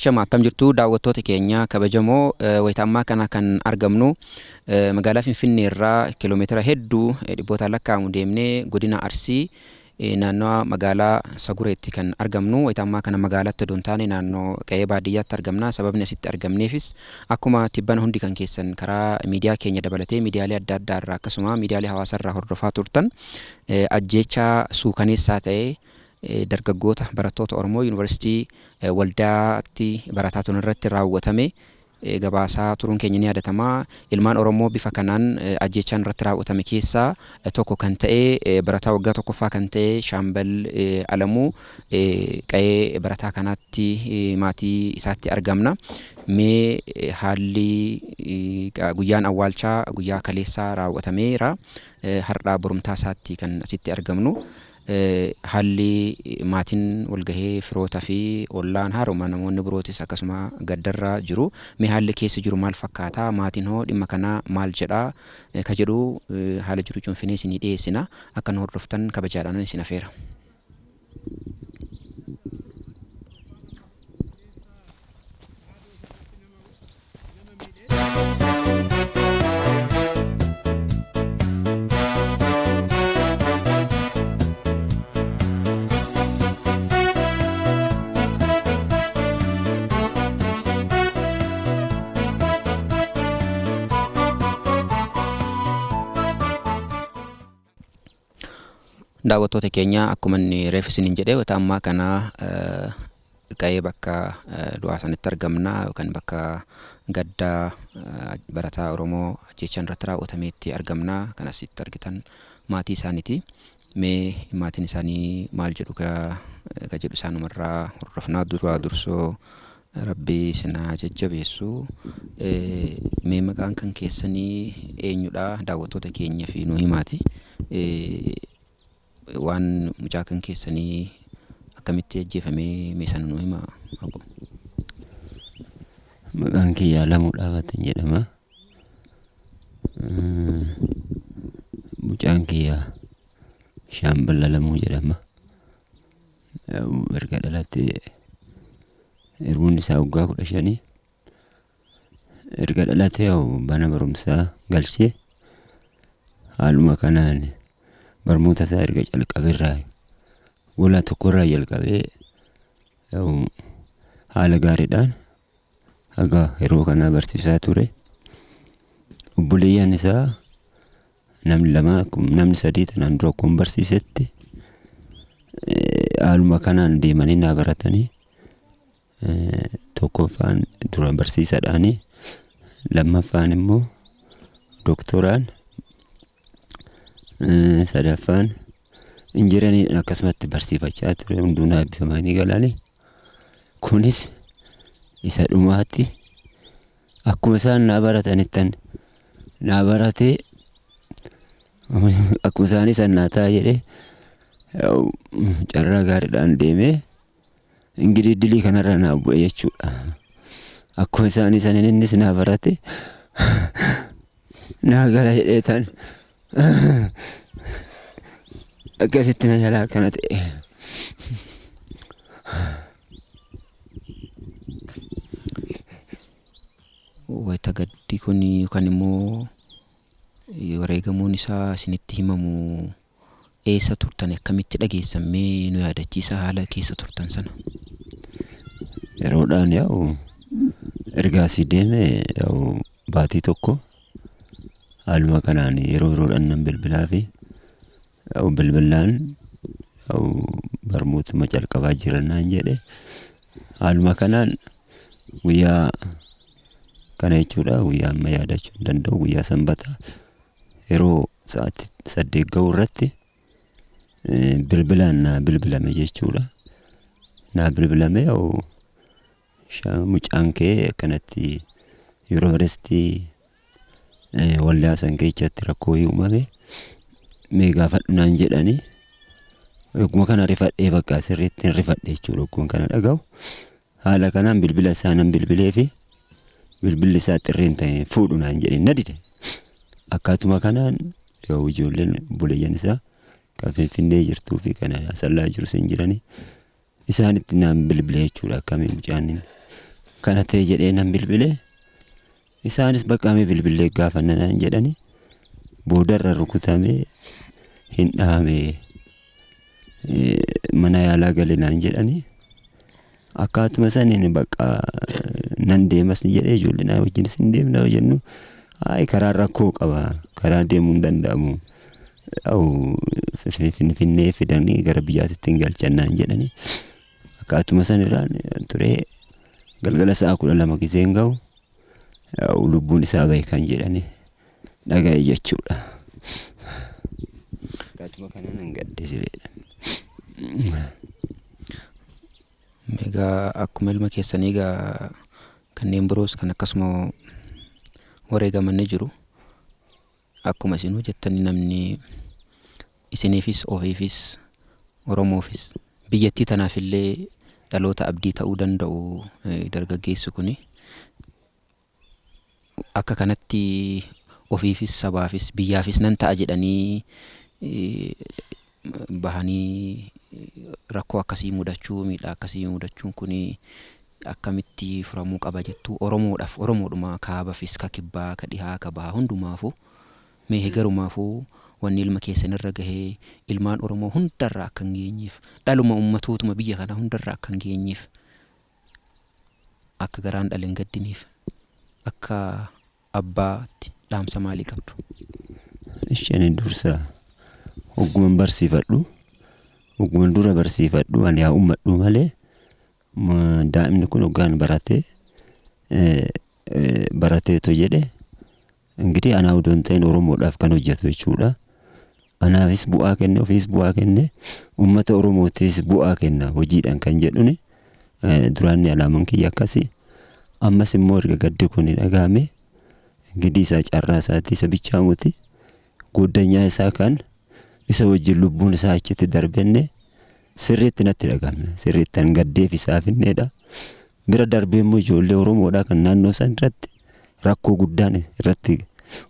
Ashama akkam jirtu daawwattoota keenya kabajamoo, wayita ammaa kana kan argamnu magaalaa Finfinnee irraa kiiloomeetira hedduu dhibbootaan lakkaa'amu deemnee godina Arsii naannawa magaalaa Sagureetti kan argamnu. Wayita ammaa kana magaalatti odoo hin taane naannoo qe'ee baadiyyaatti argamna. Sababni asitti argamneefis akkuma tibbana hundi kan keessan karaa miidiyaa keenya dabalatee miidiyaalee adda addaa irraa akkasuma miidiyaalee hawaasaa irraa hordofaa turtan, ajjeechaa suukaneessaa ta'e dargaggoota barattoota Oromoo Yuunivarsiitii Waldaatti barataa turan irratti raawwatame gabaasaa turuun keenya ni yaadatama. Ilmaan Oromoo bifa kanaan ajjeechaan irratti raawwatame keessaa tokko kan ta'e, barataa waggaa tokkoffaa kan ta'e Shaambal Alamuu, qa'ee barataa kanaatti maatii isaatti argamna. Mee haalli guyyaan awwaalchaa guyyaa kaleessaa raawwatameera. Har'aa borumtaa isaatti kan asitti argamnu. Haalli maatiin walgahee, firoota fi ollaan haaruma namoonni birootis akkasuma gaddarra jiru. Mee haalli keessa jiru maal fakkaata? Maatiin hoo dhimma kana maal jedha? Ka jedhu haala jiru cuunfinee isinii dhiyeessina. Akka nu hordoftan kabajaadhaanan isin afeera. Daawwattoota keenya, akkuma inni reef isiniin jedhe, wayita ammaa kana qa'ee bakka du'aa sanitti argamna yookaan bakka gaddaa barataa Oromoo ajjeechaan irratti raawwatameetti argamna. Kan asitti argitan maatii isaaniiti. Mee maatiin isaanii maal jedhu ka jedhu isaanumarraa hordofnaa. Duraa dursoo Rabbi isin haa jajjabeessu. Mee maqaan kan keessanii eenyudha? Daawwattoota keenya fi nu himaati. Waan mucaa kan keessanii akkamitti ajjeefamee, mee sana nu himaa, abbo. Maqaan kiyya Alamuu Dhaabatiin jedhama. Mucaan kiyya Shaambal Alamuu jedhama. Erga dhalatee hirbuun isaa waggaa 15. Erga dhalatee mana barumsaa galchee, haaluma kanaan barnoota isaa erga calqaberraa, gola tokkorraa jalqabee, haala gaariidhaan haga yeroo kanaa barsiisaa ture. Obboleeyyan isaa namni lama, namni sadii tanaan dura akkuma barsiisetti haaluma kanaan deemanii naa baratanii, tokkoffaan dura barsiisaadhaani, lammaffaan immoo doktoraan, sadaffaan injiraniidhaan akkasumatti barsiifachaa ture. Hunduu naa eebbifamanii galanii. Kunis isa dhumaatti akkuma isaan naa baratanittan naa baratee, akkuma isaanii san naa ta'a jedhee carraa gaariidhaan deemee, ingidii dilii kanarra naa bu'e jechuudha. Akkuma isaanii saniin innis naa barate, naa gala jedhee tan akkasitti na jalaa akkana ta'e. Wayita gaddi kun yookaan immoo wareegamuun isaa isinitti himamu eessa turtan? Akkamitti dhageessan? Mee nu yaadachiisa haala keessa turtan sana. Yeroodhaan yaa'u erga asii deeme yaa'u baatii tokko, haaluma kanaan yeroo yeroodhaan nan bilbilaa fi yaa'u bilbilaan yaa'u barmootuma calqabaa jiran naan jedhe. Haaluma kanaan guyyaa kana jechuudha, guyyaa amma yaadachuu hin danda'u, guyyaa Sanbataa yeroo sa'aatii 8 ga'u irratti bilbilaan naa bilbilame jechuudha. Naa bilbilame, yaa'u mucaan kee akkanatti yuunivarsiitii Waldaa san keessatti rakkoo uumame, mee gaafadhu naan jedhanii. Ogguma kana rifadhee, bakka sirriitti hin rifadhe jechuudha ogguma kana dhaga'u. Haala kanaan bilbila isaa nan bilbilee fi bilbilli isaa xirriin ta'e fuudhu naan jedhe, na dide. Akkaatuma kanaan yoo ijoolleen obboleeyyan isaa kan Finfinnee jirtuu fi kan Asallaa jiru sin jiranii, isaanitti naan bilbile jechuudha, akkamiin mucaan Kana ta'e jedhee nan bilbile. Isaanis bakka mee bilbilee gaafanna naan jedhani boodarra rukutamee hin dhahame, mana yaalaa gale naan jedhani. Akkaatuma saniin bakka nan deemas ni jedhee, ijoollee naa wajjinis hin deemna jennu, hayi, karaan rakkoo qaba, karaa deemuu hin danda'amu. Finfinnee fidanii gara biyyaatti hin galchan naan jedhani. Akkaatuma sanirraan ture, galgala sa'a 12 giseen gahu lubbuun isaa bahe kan jedhani dhaga'e jechuudha. Akkaatuma kanaan nan gadde sireedha. Egaa akkuma ilma keessanii egaa kanneen biroos kan akkasuma wareegaman ni jiru. Akkuma isinuu jettanii, namni isiniifis, ofiifis, Oromoofis, biyyattii tanaafillee dhaloota abdii ta'uu danda'u dargaggeessi kuni akka kanatti ofiifis, sabaafis, biyyaafis nan ta'a jedhanii bahanii rakkoo akkasii mudachuu, miidhaa akkasii mudachuun kuni akkamitti furamuu qaba jettu? Oromoodhaaf, Oromoodhuma kaabafis, ka kibbaa, ka dhihaa, ka bahaa hundumaafuu, mee hegarumaafuu wanni ilma keessanirra gahee ilmaan Oromoo hundarraa akka hin geenyeef, dhaluma ummatootuma biyya kanaa hundarraa akka hin geenyeef, akka garaan dhale hin gaddiniif, akka abbaatti dhaamsa maalii qabdu? Isheen dursa hogguman barsiifadhu, hogguman dura barsiifadhu, ani haa ummadhu malee daa'imni kun hoggaan baratee barateetu jedhe ingidihi anaa odoo hin ta'in Oromoodhaaf kan hojjetu jechuudha. Anaafis bu'aa kenne, ofiis bu'aa kenne, uummata Oromootiifis bu'aa kenna hojiidhaan kan jedhuni duraanni alaaman kiyya akkasi. Ammas immoo erga gaddi kun dhagahame, ingidihi isaa carraa isaati, isa bichaa muti, gooddanyaa isaa kan isa wajjin lubbuun isaa achitti darbenne sirriitti natti dhagahame, sirriitti an gaddeef isaaf inneedha. Bira darbee immoo ijoollee Oromoodhaa kan naannoo san irratti rakkoo guddaan irratti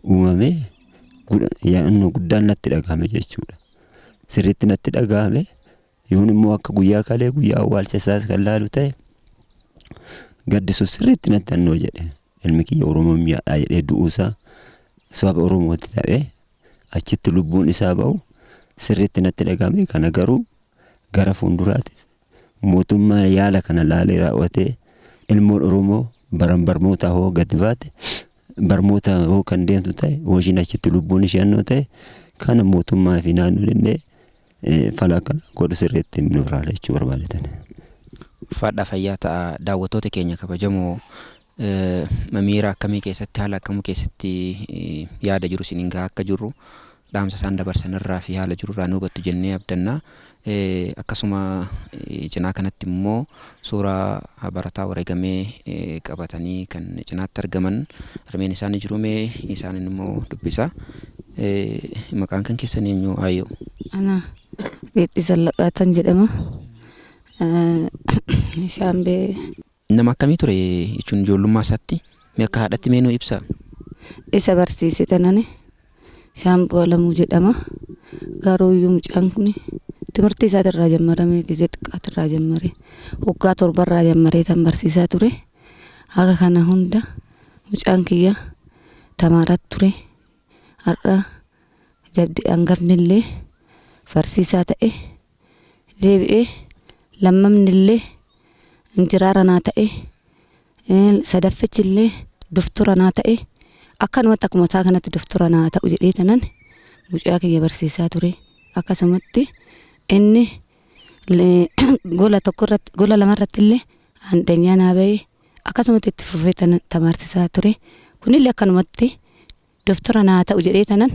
uumame, yaadannoo guddaan natti dhagahame jechuudha. Sirriitti natti dhagahame. Yoon immoo akka guyyaa kalee, guyyaa awwaalcha isaas kan laalu ta'e, gaddi sun sirriitti natti annoo jedhe. Ilmi kiyya Oromoo mi'aadhaa jedhee du'uusaa, sababa Oromootti ta'ee achitti lubbuun isaa ba'u sirriitti natti dhagahame. Kana garuu gara fuulduraatiif mootummaan yaala kana laalee raawwatee, ilmoon Oromoo baran barmoota hoo gadi baate, barmoota hoo kan deemtu ta'e, hoo ishiin achitti lubbuun ishee annoo ta'e, kana mootummaa fi naannoon illee fala akkana godhu sirriitti nu irraa jechuu barbaadatan. Ulfaadhaa, fayyaa ta'a. Daawwattoota keenya kabajamoo, miira akkamii keessatti, haala akkamii keessatti yaada jiru isiniin gahaa akka jirru dhaamsa isaan dabarsan irraa fi haala jiru irraa ni hubattu jennee abdanna. Akkasuma cinaa kanatti immoo suuraa barataa wareegamee qabatanii kan cinaatti argaman harmeen isaanii jiru, mee isaanin immoo dubbisa. Maqaan kan keessan eenyu, aayyoo? Ana Geexxii Zallaqaatan jedhama. Shaambee. Nama akkamii ture jechuun ijoollummaa isaatti, mee akka haadhatti mee nuu ibsaa? Isa barsiise tanani Shaamboo Alamuu jedhama. Garuu iyyuu mucaan kun timirtii isaatirraa jammaramee, gizee xiqqaatirraa jammaree, waggaa 7rraa jammaree tan barsiisaa ture. Haga kana hunda mucaan kiyya tamaaraa ture. Har'a jabdi hangafnillee barsiisaa ta'e deebi'ee, lammamnillee injiraara naa ta'e, sadaffichillee doftora naa ta'e. Akkanumatti akkuma isaa kanatti doftora naa ta'u jedhee tanan mucaa kiyya barsiisaa ture. Akkasumatti inni gola tokko irratti, gola lama irratti illee handanyaa naa ba'e. Akkasumatti itti fufee tanan tamaarsisaa ture. Kunillee akkanumatti doftora naa ta'u jedhee tanan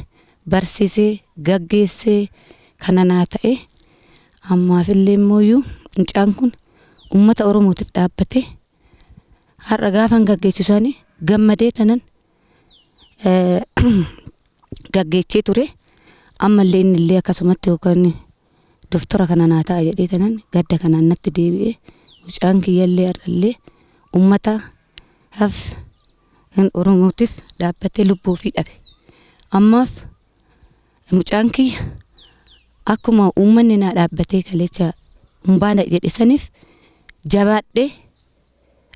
barsiisee gaggeessee kana naa ta'e. Ammaafillee immooyyuu mucaan kun uummata Oromootiif dhaabbatee har'a gaafan gaggeessu isaanii gammadee tanan gaggeechee ture. Ammallee inni illee akkasumatti yookaan doftora kana naa ta'a jedhee tanan gadda kanaan natti deebi'e. Mucaan kiyyallee har'allee uummata haaf Oromootiif dhaabbatee lubbuu ofii dhabe. Ammaaf mucaan kiyya akkuma uummanni naa dhaabbatee kalecha humbaana jedhe saniif jabaadhee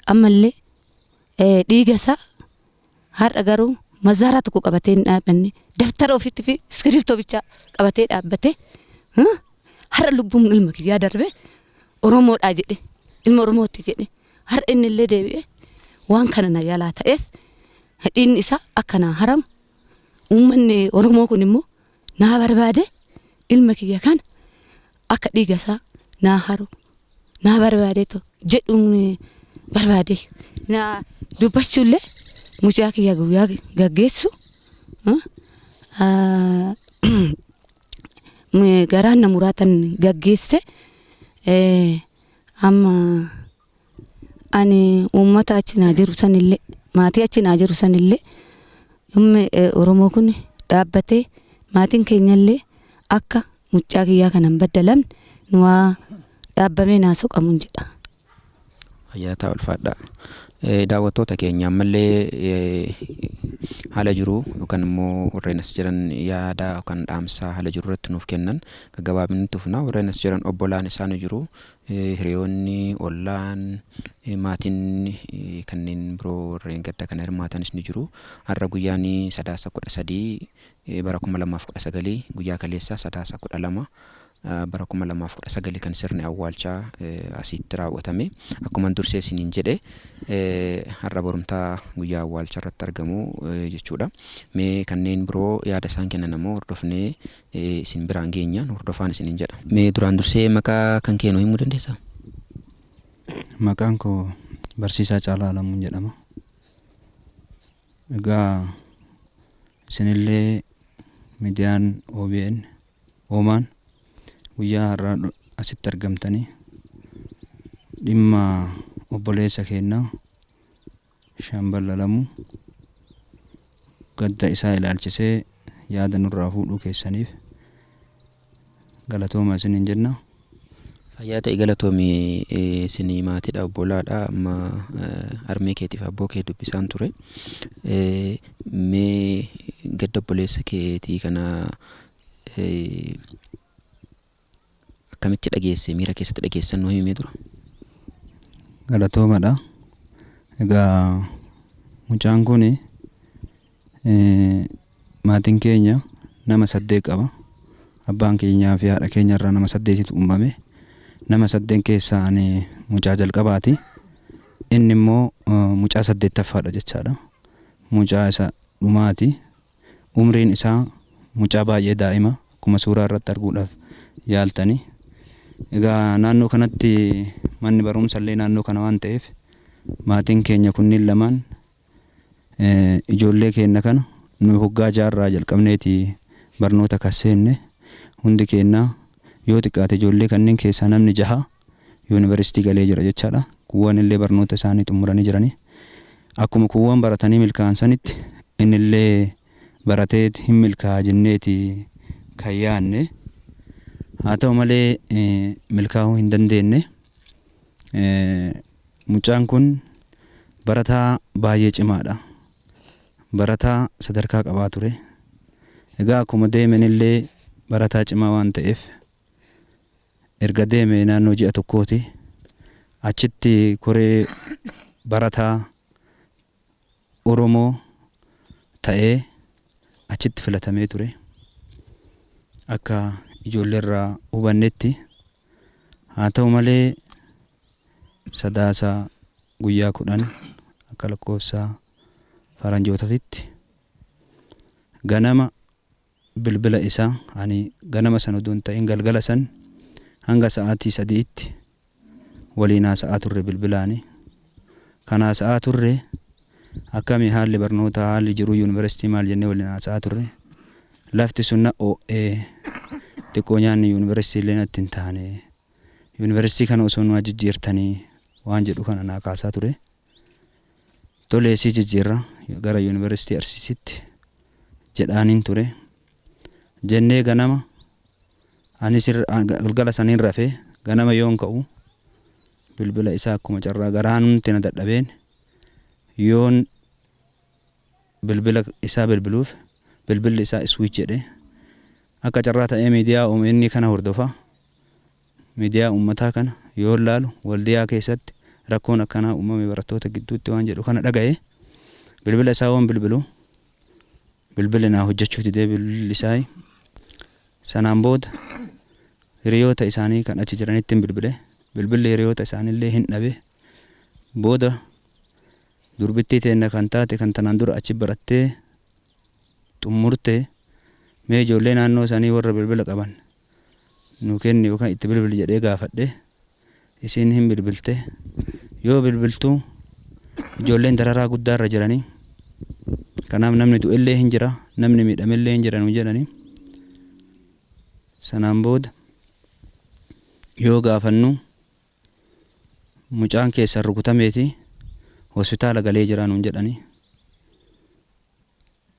ammallee Dhiiga isaa har'a garuu mazaaraa tokko qabatee hin dhaabbanne, daftara ofitti fi iskiriiptoo bichaa qabatee dhaabbate. Har'a lubbuun ilma kiyyaa darbe Oromoodhaa jedhe, ilma Oromootti jedhe. Har'a inni illee deebi'e waan kana na yaalaa ta'eef dhiigni isaa akka naa haramu, uummanni Oromoo kun immoo naa barbaade, ilma kiyya kana akka dhiiga isaa naa haru naa barbaadeetu jedhuun barbaade. Na dubbachuullee mucaa kiyya guyyaa gaggeessu garaan na muraatan gaggeesse. Amma ani uummata achi naa jiru sanillee, maatii achi naa jiru sanillee, dhimmi Oromoo kun dhaabbatee maatiin keenyallee akka mucaa kiyyaa kana hin baddalamne nu haa dhaabbamee naa soqamuun jedha. Fayyaa ulfaadha. Daawwattoota keenya, ammallee haala jiru yookaan immoo warreen as jiran yaada yookaan dhaamsa haala jiru irratti nuuf kennan gaggabaabinni tufna. Warreen as jiran obbolaan isaanii jiru, hiriyoonni, ollaan, maatiin kanneen biroo warreen gadda kana hirmaatanis ni jiru. Har'a guyyaan Sadaasa 13 bara 2019, guyyaa kaleessaa Sadaasa 12 bara 2019 kan sirni awwaalchaa asitti raawwatame. Akkuma dursee isiniin jedhe, har'a borumtaa guyyaa awwaalchaa irratti argamu jechuudha. Mee kanneen biroo yaada isaan kennan ammoo hordofnee isin biraan geenya, hordofaan isiniin jedha. Mee duraan dursee maqaa kan kee nu himuu dandeessaa? Maqaan koo Barsiisaa Caalaa Alamuun jedhama. Egaa isinillee miidiyaan OBN Oomaan guyyaa har'aa asitti argamtanii dhimma obboleessa keenyaa Shaambal Alamuu gadda isaa ilaalchisee yaada nurraa fuudhuu keessaniif galatooma isiniin jenna. Fayyaa ta'e, galatoomi. Isinii maatiidha, obbolaadha. Amma harmee keetiif abboo kee dubbisaan ture. Mee gadda obboleessa keetii kana akkamitti dhageesse, miira keessatti dhageessan nu himee dura? Galatoomadha. Egaa mucaan kun, maatiin keenya nama saddeet qaba. Abbaan keenyaa fi haadha keenya irraa nama saddeetitu uumame. Nama saddeen keessaa ani mucaa jalqabaati. Inni immoo mucaa saddeettaffaadha jechaadha. Mucaa isa dhumaati. Umriin isaa mucaa baay'ee daa'ima, akkuma suuraa irratti arguudhaaf yaaltani. Egaa naannoo kanatti manni barumsa illee naannoo kana waan ta'eef, maatiin keenya kunniin lamaan ijoollee keenya kana nu hoggaa jaarraa jalqabneeti barnoota kan seenne. Hundi keenya yoo xiqqaate ijoollee kanneen keessaa namni jaha yuunivarsiitii galee jira jechaadha. Kuuwwan illee barnoota isaanii xumuranii jiranii. Akkuma kuuwwan baratanii milkaa'an sanitti innillee baratee hin milkaa'a jenneeti kan yaanne. Haa ta'u malee milkaa'uu hin dandeenye. Mucaan kun barataa baay'ee cimaadha. Barataa sadarkaa qabaa ture. Egaa akkuma deemenillee barataa cimaa waan ta'eef, erga deeme naannoo ji'a tokkooti. Achitti koree barataa Oromoo ta'ee achitti filatamee ture. Akka ijoolleerraa hubannetti. Haa ta'u malee Sadaasa guyyaa 10 akka lakkoofsa faranjootatitti ganama bilbila isaa, ani ganama san odoo hin ta'in galgala san hanga sa'aatii 3tti waliin haasa'aa turre bilbilaani. Kan haasa'aa turre akkami haalli barnootaa, haalli jiruu yuunivarsiitii maal jennee waliin haasa'aa turre. Lafti sun na oo'ee, xiqqoo nyaanni yuunivarsiitii illee natti hin taane. Yuunivarsiitii kana osoo nu jijjiirtanii waan jedhu kana naa kaasaa ture. Tolee, sii jijjiirra gara yuunivarsiitii Arsiisitti jedhaaniin ture. Jennee ganama anis galgala saniin rafee, ganama yoon ka'u bilbila isaa akkuma carraa garaanumti na dadhabeen yoon bilbila isaa bilbiluuf bilbilli isaa switch jedhe. Akka carraa ta'ee miidiyaa OMN kana hordofa. Miidiyaa uummataa kana yoon laalu Waldiyaa keessatti Rakkoon akkanaa uumame barattoota gidduutti waan jedhu kana dhaga'e. Bilbila isaa waan bilbilu bilbilli naa hojjechuu didee bilbilli isaa. Sanaan booda hiriyoota isaanii kan achi jiranitti hin bilbile. Bilbilli hiriyoota isaaniillee hin dhabe. Booda durbittii teenna kan taate kan tanaan dura achi barattee xummurte, mee ijoollee naannoo isaanii warra bilbila qaban nu kenni yookaan itti bilbili jedhee gaafadhe. Isiin hin bilbilte. Yoo bilbiltuu ijoolleen dararaa guddaarra jiranii, kanaaf namni du'ellee hin jira, namni miidhamellee hin jira nu jedhanii. Sanaan booda yoo gaafannu mucaan keessan rukutameeti hospitaala galee jira nuun jedhanii.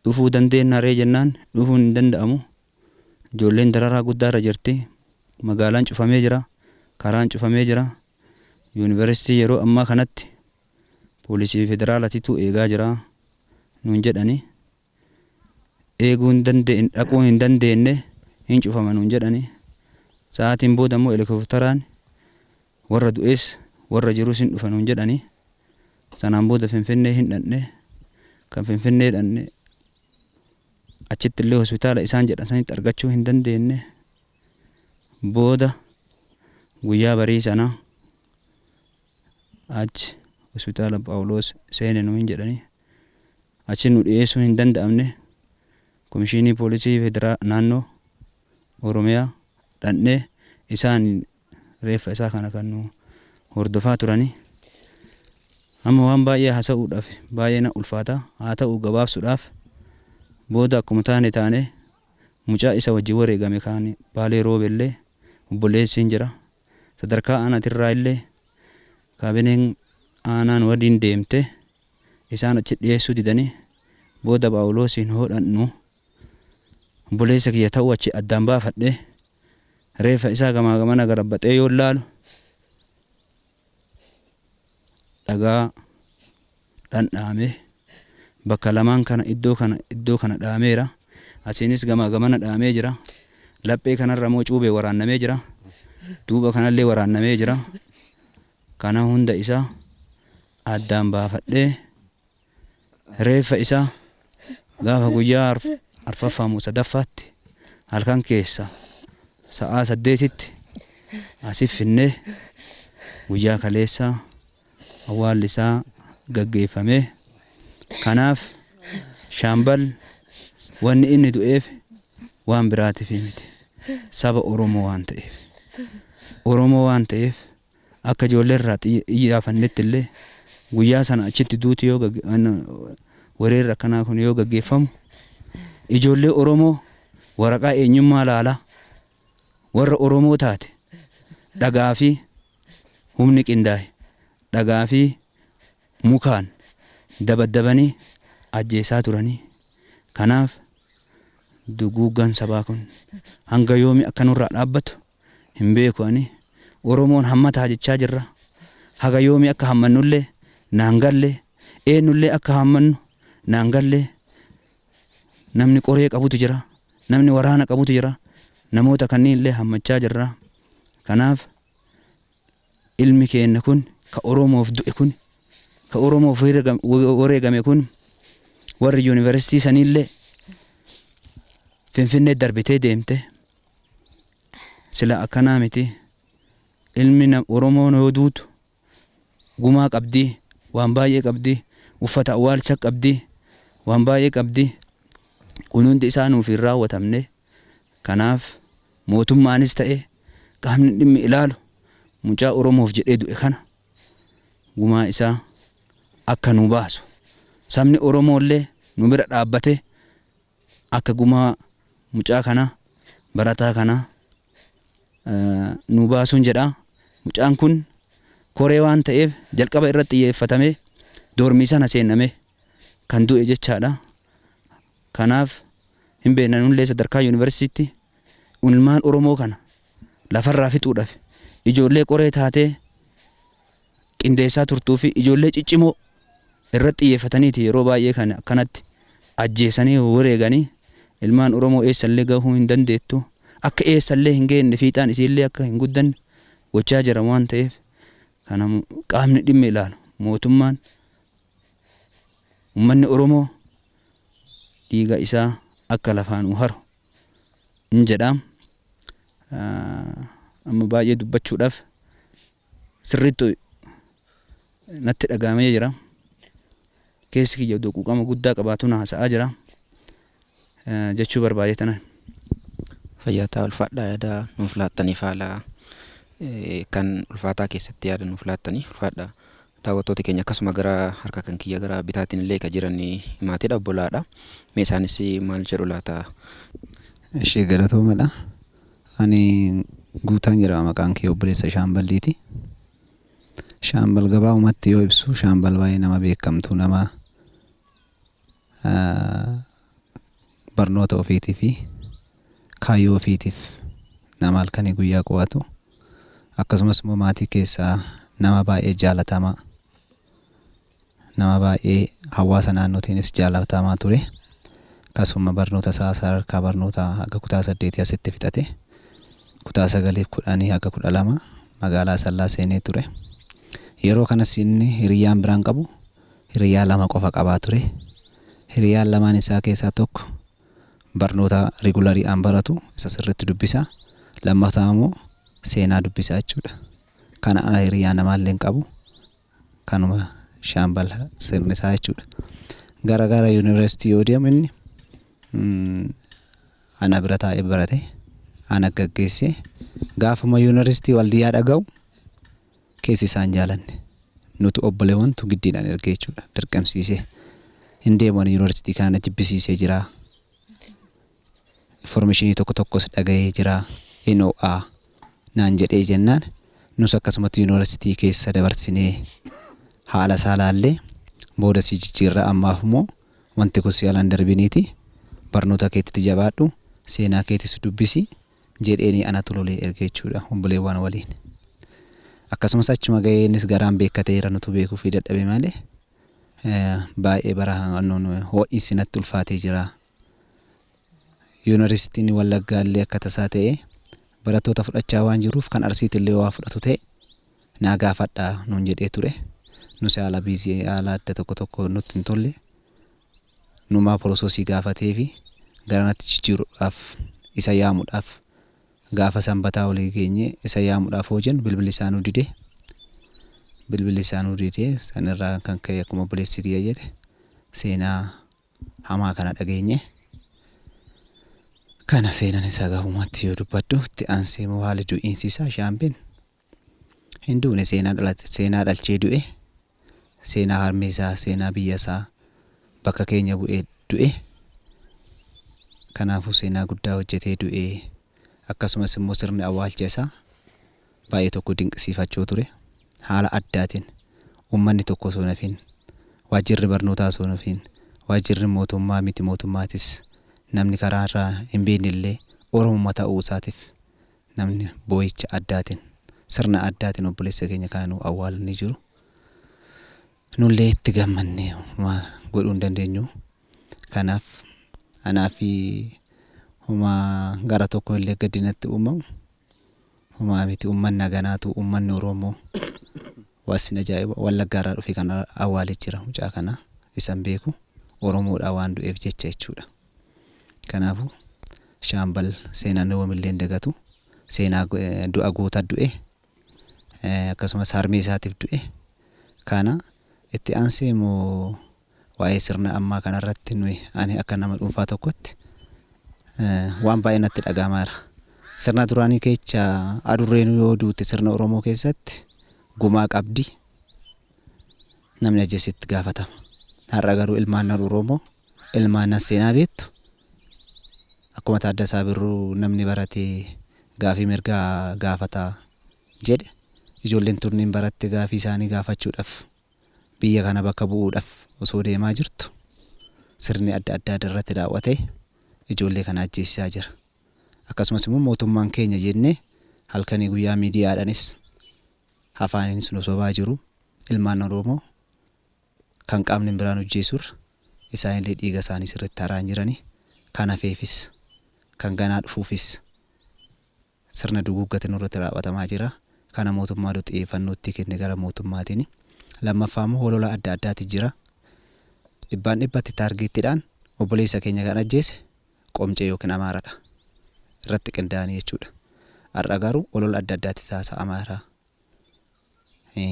Dhufuu dandeenya ree jennaan, dhufuun hin danda'amu, ijoolleen dararaa guddaarra jirti, magaalaan cufamee jira, karaan cufamee jira, yuunivarsiitii yeroo ammaa kanatti poolisii federaalatitu eegaa jira nuun jedhanii. Eeguu hin dandeenye, dhaquu hin dandeenye, hin cufama nuun jedhanii. Sa'aatiin booda immoo helikopteraan warra du'es warra jirus hin dhufa nuun jedhanii. Sanaan booda Finfinnee hin dhaqne. Kan Finfinnee dhaqne achitti illee hospitaala isaan jedhan sanitti argachuu hin dandeenye. Booda guyyaa barii sana achi hospitaala Phaawulos seene nuun jedhanii, achi nu dhiyeessuu hin danda'amne. Komishinii poolisii federaa naannoo Oromiyaa dhaqnee isaan reeffa isaa kana kan nu hordofaa turanii. Amma waan baay'ee haasa'uudhaaf baay'ee na ulfaata. Haa ta'u, gabaabsuudhaaf, booda akkuma taane taane mucaa isa wajjin wareegame kaan Baalee Roobellee obboleessi hin jira. Sadarkaa aanaatirraa illee kaabineen aanaan waliin deemte isaan achi dhiyeessuu didanii. Booda Phaawulosiin hodhannu obboleessa kiyya ta'uu achi addaan baafadhe. Reeffa isaa gamaa gamana garabbaxee yoo laalu dhagaa dhandhaame bakka lamaan kana, iddoo kana, iddoo kana dhaameera. Asiinis gamaa gamana dhaamee jira. Laphee kanarra immoo cuubee waraannamee jira. Duuba kanallee waraannamee jira. Kana hunda isaa addaan baafadhee reeffa isaa gaafa guyyaa arfaffaa moo sadaffaatti halkan keessa sa'aa 8tti asif finnee guyyaa kaleessaa awwaalli isaa gaggeeffame. Kanaaf Shaambal wanni inni du'eef waan biraatiif miti, saba Oromoo waan ta'eef. Oromoo waan ta'eef, akka ijoollee irraa iyyaafannetti illee guyyaa sana achitti duuti yoo weerarri akkanaa kun yoo gaggeeffamu, ijoollee Oromoo waraqaa eenyummaa laalaa warra Oromoo taate dhagaa fi humni qindaa'e dhagaa fi mukaan dabaddabanii ajjeesaa turanii. Kanaaf duguuggaan sabaa kun hanga yoomi akka nurraa dhaabbatu hin beeku ani. Oromoon hammataa jechaa jirra. Haga yoomi akka hammannullee naan galle, eenyullee akka hammannu naan galle. Namni qoree qabutu jira, namni waraana qabutu jira, namoota kanneen illee hammachaa jirra. Kanaaf ilmi keenya kun ka Oromoof du'e kun, ka Oromoof wareegame kun, warri yuunivarsiitii saniillee Finfinnee darbitee deemte sila akkanaa miti. Ilmi Oromoon yoo duutu gumaa qabdii, waan baay'ee qabdii, uffata awwaalcha qabdii, waan baay'ee qabdii. Kun hundi isaa nuuf hin raawwatamne. Kanaaf mootummaanis ta'e qaamni dhimmi ilaalu mucaa Oromoof jedhee du'e kana gumaa isaa akka nu baasu, sabni Oromoollee nu bira dhaabbate akka gumaa mucaa kana, barataa kana nu baasuun jedha. Mucaan kun koree waan ta'eef jalqaba irratti xiyyeeffatamee doormii sana seename kan du'e jechaadha. Kanaaf hin beekna, nullee sadarkaa yuunivarsiitiitti ilmaan Oromoo kana lafarraa fixuudhaaf ijoollee qoree taatee qindeessaa turtuu fi ijoollee ciccimoo irratti xiyyeeffataniiti yeroo baay'ee kan akkanatti ajjeesanii wareeganii. Ilmaan Oromoo eessallee gahuu hin dandeettu, akka eessallee hin geenne, fiixaan isiillee akka hin guddanne gochaa jira waan ta'eef. Kana qaamni dhimmi ilaalu mootummaan uummanni Oromoo dhiiga isaa akka lafaan nu haru in jedha. Amma baay'ee dubbachuudhaaf sirriitti natti dhagahamee jira. Keessi kiyya iddoo quuqama guddaa qabaatu na haasa'aa jira jechuu barbaadee tanan. Fayyaa ta'aa, ulfaadhaa. Yaada nuuf laattaniif, haala kan ulfaataa keessatti yaada nuuf laattaniif ulfaadhaa. Daawwattoota keenya, akkasuma gara harka kan kiyya gara bitaatiin illee kan jiran maatiidha, obbolaadha. Mee isaanis maal jedhu laata? Ishee galatoomadha. Ani Guutaan jedhama maqaan kee, obboleessa Shaamballiiti. Shaambal gabaabumatti yoo ibsu, Shaambal baay'ee nama beekamtu, nama barnoota ofiitii fi kaayyoo ofiitiif nama halkanii guyyaa qo'atu, akkasumas immoo maatii keessaa nama baay'ee jaalatamaa, nama baay'ee hawaasa naannootiinis jaalatamaa ture. Akkasuma barnoota isaa sadarkaa barnootaa haga kutaa 8 asitti fixate. Kutaa 9f 10 haga 12 magaalaa Asallaa seenee ture. Yeroo kanas inni hiriyyaan biraan qabu, hiriyaa lama qofa qabaa ture. Hiriyaan lamaan isaa keessaa tokko barnoota regulariidhaan baratu, isa sirriitti dubbisa. Lammataa immoo seenaa dubbisa jechuudha. Kana ala hiriyaa namaallee hin qabu. Kanuma Shaambal sirni isaa jechuudha. Gara gara yuunivarsiitii yoo deemu inni ana bira taa'ee barate, ana gaggeesse. Gaafuma yuunivarsiitii Waldiyaa dhaga'u keessi isaan jaalanne. Nuti obboleewwantu giddiidhaan ergee jechuudha, dirqamsiisee. Hin deemu ani, yuunivarsiitii kana na jibbisiisee jira. Informationii tokko tokkos dhaga'ee jira. Hin ho'aa naan jedhee jennaan, nus akkasumatti yuunivarsiitii keessa dabarsinee haala isaa laallee, booda si jijjiirra, ammaaf immoo wanti kun si alaan darbiniiti, barnoota keetitti jabaadhu, seenaa keetis dubbisi jedheeni anatu lolee erge jechuudha obboleewwan waliin. Akkasumas achuma ga'ee innis garaan beekkateera, nutu beekuu fi dadhabe malee, baay'ee bara ho'iinsi natti ulfaatee jira. Yuunivarsiitiin Wallaggaa illee akka tasaa ta'ee barattoota fudhachaa waan jiruuf, kan Arsiitti illee waa fudhatu ta'e naa gaafadhaa nuun jedhee ture. Nus haala busy, haala adda tokko tokko nutti hin tolle. Numaa processii gaafatee fi garanatti jijjiiruudhaaf isa yaamuudhaaf gaafa Sanbataa olii geenye isa yaamuudhaaf hoo jennu bilbilli isaa nu dide. Bilbilli isaa nu dide. Sanirraa kan ka'e, akkuma obboleessi kiyya jedhe, seenaa hamaa kana dhageenye. Kana seenaan isaa gaafumatti yoo dubbadhu, itti aansee immoo haalli du'iinsi isaa, Shaambeen hin duune, seenaa dhalate, seenaa dhalchee du'e, seenaa harmee isaa, seenaa biyya isaa bakka keenya bu'ee du'e. Kanaafuu seenaa guddaa hojjetee du'e. Akkasumas immoo sirni awwaalcha isaa baay'ee tokko dinqisiifachuu ture. Haala addaatiin uummanni tokko osoo hin hafin, waajjirri barnootaa osoo hin hafin, waajjirri mootummaa miti mootummaatis, namni karaa irraa hin beekne illee Oromummaa ta'uu isaatiif namni boo'icha addaatiin, sirna addaatiin obboleessa keenya kana nu awwaalanii jiru. Nullee itti gammannee homaa godhuu hin dandeenyu. Kanaaf anaa fi homaa gara tokko illee gaddi natti uumamu homaa miti. Uummanni haganaatu, uummanni Oromoo wasin ajaa'iba Wallaggaa irraa dhufe kana awwaalee jira mucaa kana, isan beeku Oromoodhaa waan du'eef jecha jechuudha. Kanaafuu Shaambal seenaan yoomillee hin dagatu. Seenaa du'a goota du'e, akkasumas harmee isaatiif du'e. Kana itti aansee immoo waa'ee sirna ammaa kanarratti nuyi, ani akka nama dhuunfaa tokkotti waan baay'ee natti dhaga'amaa jira. Sirna duraanii keessa adurreen yoo duute sirna Oromoo keessatti gumaa qabdi, namni ajjeesetti gaafatama. Har'a garuu ilmaan Oromoo, ilmaan seenaa beektu, akkuma Taaddasaa Birruu namni baratee gaafii mirgaa gaafataa jedhe, ijoolleen turniin baratte gaafii isaanii gaafachuudhaaf biyya kana bakka bu'uudhaaf osoo deemaa jirtu, sirni adda addaa irratti daawwatee ijoollee kana ajjeesisaa jira. Akkasumas immoo mootummaan keenya jennee halkanii guyyaa miidiyaadhaanis afaaniinis nu sobaa jiru. Ilmaan Oromoo kan qaamni biraan hojjeesurra isaanillee dhiiga isaanii sirriitti haraan jiranii, kan hafeefis kan ganaa dhufuufis sirna duguuggate nurratti raawwatamaa jira. Kana mootummaatu xiyyeeffannoo itti kenne gara mootummaatiin. Lammaffaa immoo holola adda addaati jira. Dhibbaan dhibbatti taargeettiidhaan obboleessa keenya kan ajjeese Qomcee yookiin Amaaradha. Irratti qindaa'anii jechuudha. Har'a garuu olola adda addaatti taasa Amaaraa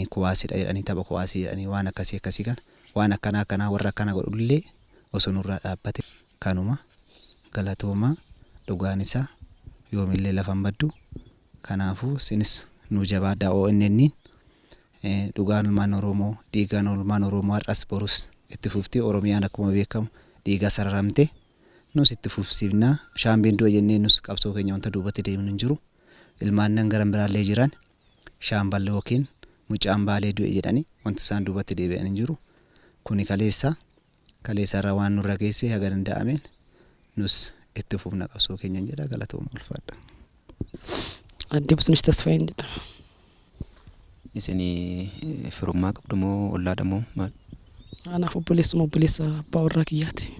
kuwaasidha jedhanii, tapha kuwaasii jedhanii, waan akkasii akkasii kana, waan akkanaa akkanaa warra akkana godhullee osoo nurraa dhaabbate. Kanuma, galatoomaa. Dhugaan isaa yoomillee lafa hin baddu. Kanaafuu isinis nuu jabaadhaa. ONN dhugaan ilmaan Oromoo, dhiigaan ilmaan Oromoo har'as borus itti fufti. Oromiyaan akkuma beekamu dhiiga sararamte, nus itti fufsiifna. Shaambiin du'e jennee nus qabsoo keenya wanta duubatti deemnu hin jiru. Ilmaannan gara biraallee jiran Shaambal yookiin mucaan Baalee du'e jedhanii wanti isaan duubatti deebi'an hin jiru. Kuni kaleessa, kaleessa irraa waan nurra geesse haga danda'ameen nus itti fufna qabsoo keenyan jedha. Galatooma, ulfaadha. Aadde Busnish Tasfaayeen jedhama. Isin firummaa qabdu moo ollaadha moo maal? Anaaf obboleessuma obboleessa abbaa warraa kiyyaati.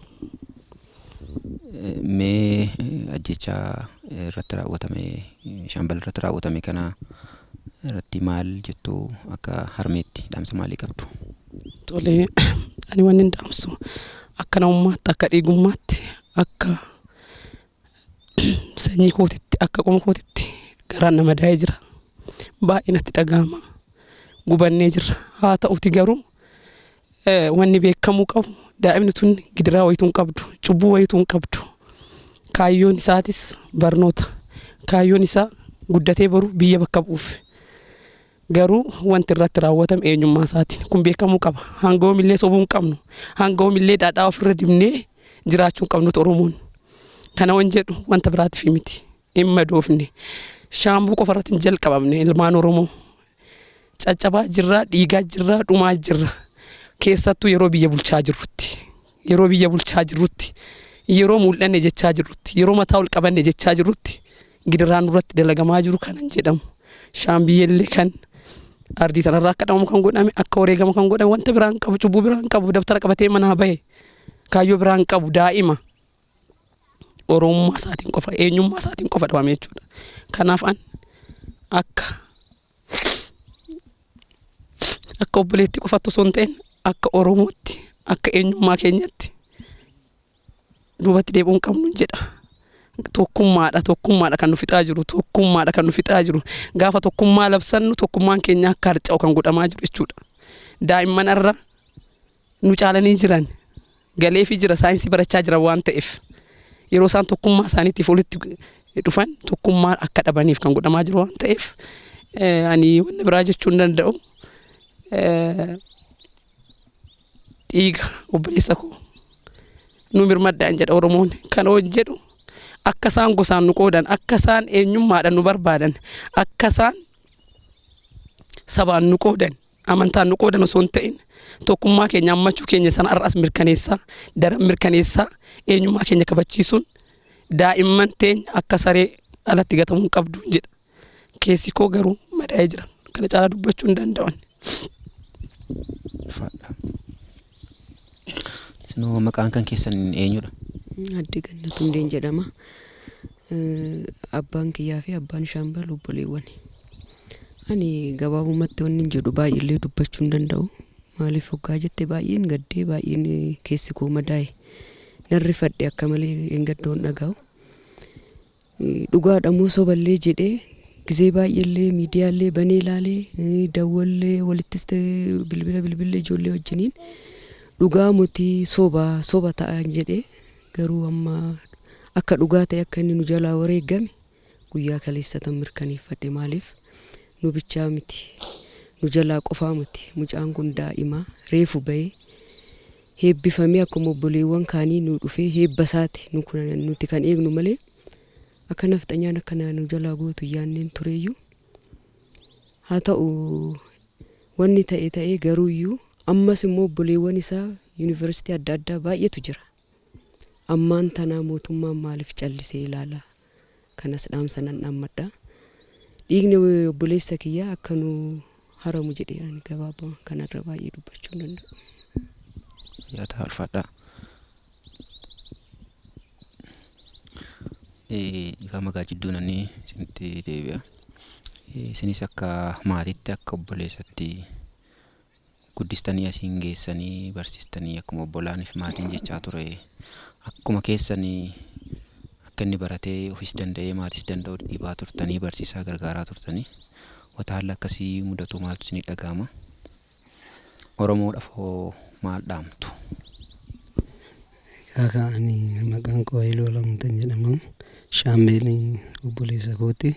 Mee ajjechaa irratti raawwatame, Shaambal irratti raawwatame kana irratti maal jettu? Akka harmeetti dhaamsa maalii qabdu? Tole, ani wanni hin dhaamsu akka namummaatti, akka dhiigummaatti, akka sanyii kootitti, akka qoma kootitti garaan nama daa'ee jira. Baay'ee natti dhaga'ama. Gubannee jirra. Haa ta'uti garuu wanni beekamuu qabu daa'imni tun gidiraa wayituu hin qabdu, cubbuu wayituu hin qabdu. Kaayyoon isaatis barnoota. Kaayyoon isaa guddatee boru biyya bakka bu'uuf. Garuu wanti irratti raawwatame eenyummaa isaatiin kun beekamuu qaba. Hanga yoomillee sobuu hin qabnu. Hanga yoomillee dhadhaa ofirra dibnee jiraachuu hin qabnutu Oromoon. Kana wan jedhu wanta biraatiif miti. Hin madoofne. Shaambuu qofa irratti hin jalqabamne ilmaan Oromoo. Caccabaa jirra, dhiigaa jirra, dhumaa jirra. Keessattuu yeroo biyya bulchaa jirrutti. Yeroo biyya bulchaa jirrutti. Yeroo mul'anne jechaa jirrutti. Yeroo mataa ol qabanne jechaa jirrutti gidiraan nurratti dalagamaa jiru kanan jedhamu. Shaambiyyellee kan ardii tanarraa akka dhabamu kan godhame, akka wareegamu kan godhame, wanta biraan qabu, cubbuu biraan qabu, dabtara qabatee manaa bahe, kaayyoo biraan qabu, daa'ima Oromummaa isaatiin qofa, eenyummaa isaatiin qofa dhabame jechuudha. Kanaaf an akka obboleettii qofaatti osoo hin ta'in akka Oromootti, akka eenyummaa keenyatti duubatti deebi'uu hin qabnu jedha. Tokkummaadha, tokkummaadha kan nu fixaa jiru, tokkummaadha kan nu fixaa jiru. Gaafa tokkummaa labsannu tokkummaan keenya akka harca'u kan godhamaa jiru jechuudha. Daa'imman irra nu caalanii jiran galeefii jira, saayinsii barachaa jiran waan ta'eef, yeroo isaan tokkummaa isaaniitiif walitti dhufan tokkummaa akka dhabaniif kan godhamaa jiru waan ta'eef, ani wanna biraa jechuu hin danda'u. Dhiiga obboleessa koo nu mirmadhaan jedha Oromoon. Kan jedhu akka isaan gosaan nu qoodan, akka isaan eenyummaadhaan nu barbaadan, akka isaan sabaan nu qoodan, amantaan nu qoodan osoo hin ta'in, tokkummaa keenya ammachuu keenya sana har'as mirkaneessaa, daran mirkaneessaa, eenyummaa keenya kabachiisuun daa'imman teenya akka saree alatti gatamuu hin qabdu jedha. Keessi koo garuu madaa'ee jira. Kana caalaa dubbachuu hin danda'an. Ulfaadha. Isinoo maqaan kan keessan eenyudha? Aadde Gannat Hundeen jedhama. Abbaan kiyyaa fi abbaan Shaambal obboleewwan. Ani gabaabumatti wanni hin jedhu, baay'eellee dubbachuu hin danda'u. Maaliif hoggaa jette, baay'een gaddee, baay'een keessi koo madaa'e. Nan rifadhe akka malee eengaddoon dhaga'u. Dhugaadha moo soballee jedhee gizee baay'eellee miidiyaallee banee ilaalee, dawwallee walittis ta'e bilbila bilbillee ijoollee wajjiniin, dhugaa motii soba soba ta'an jedhee, garuu amma akka dhugaa ta'e, akka inni nu jalaa wareegame guyyaa kaleessatan mirkaneeffadhe. Maaliif, nu bichaa miti, nu jalaa qofaa miti, mucaan kun daa'ima reefu bahee heebbifamee akkuma obboleewwan kaanii nu dhufee heebba isaati nuti kan eegnu malee akka nafxanyaan akkana nu jalaa gootu yaanneen tureeyyuu. Haa ta'u, wanni ta'e ta'ee, garuuyyuu ammas immoo obboleewwan isaa yuunivarsiitii adda addaa baay'eetu jira. Ammaan tanaa mootummaan maaliif callisee ilaala? Kanas dhaamsa nan dhaammadha. Dhiigni obboleessa kiyyaa akka nu haramu jedhee ani gabaabaa kanarra baay'ee dubbachuu hin danda'u. Yaada ulfaadha. Ifa magaa jidduu nanni isinitti deebi'a. Isinis akka maatiitti, akka obboleessatti guddistanii asiin geessanii barsiistanii, akkuma obbolaaniif maatiin jechaa ture, akkuma keessanii akka inni baratee ofis danda'ee maatis danda'u dhiibaa turtanii, barsiisaa gargaaraa turtanii, wanta haalli akkasii mudatu maaltu isinii dhaga'ama? Oromoodhaaf hoo maal dhaamtu? Egaa ani maqaan koo Hayiluu Alamuutan jedhama. Shaambeen obboleessa kooti.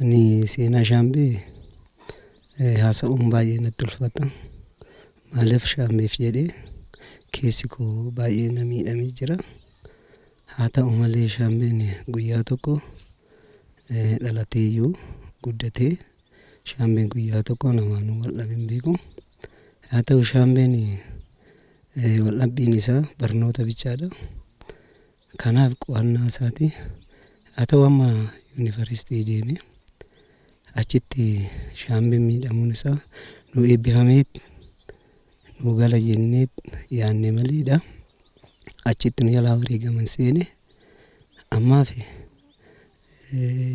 Ani seenaa Shaambee haasa'uun baay'ee natti ulfaata. Maaliif Shaambeef jedhee keessi koo baay'ee na miidhamee jira. Haa ta'u malee, Shaambeen guyyaa tokko dhalatee iyyuu guddatee, Shaambeen guyyaa tokko namaanuu wal dhabe hin beeku. Haa ta'u, Shaambeen wal dhabbiin isaa barnoota bichaadha. Kanaaf qo'annaa isaati. Haa ta'u, amma yuunivarsiitii deeme, achitti Shaambeen miidhamuun isaa nu eebbifamee nu gala jennee yaanne maleedha. Achitti nu jalaa wareegaman seene. Ammaaf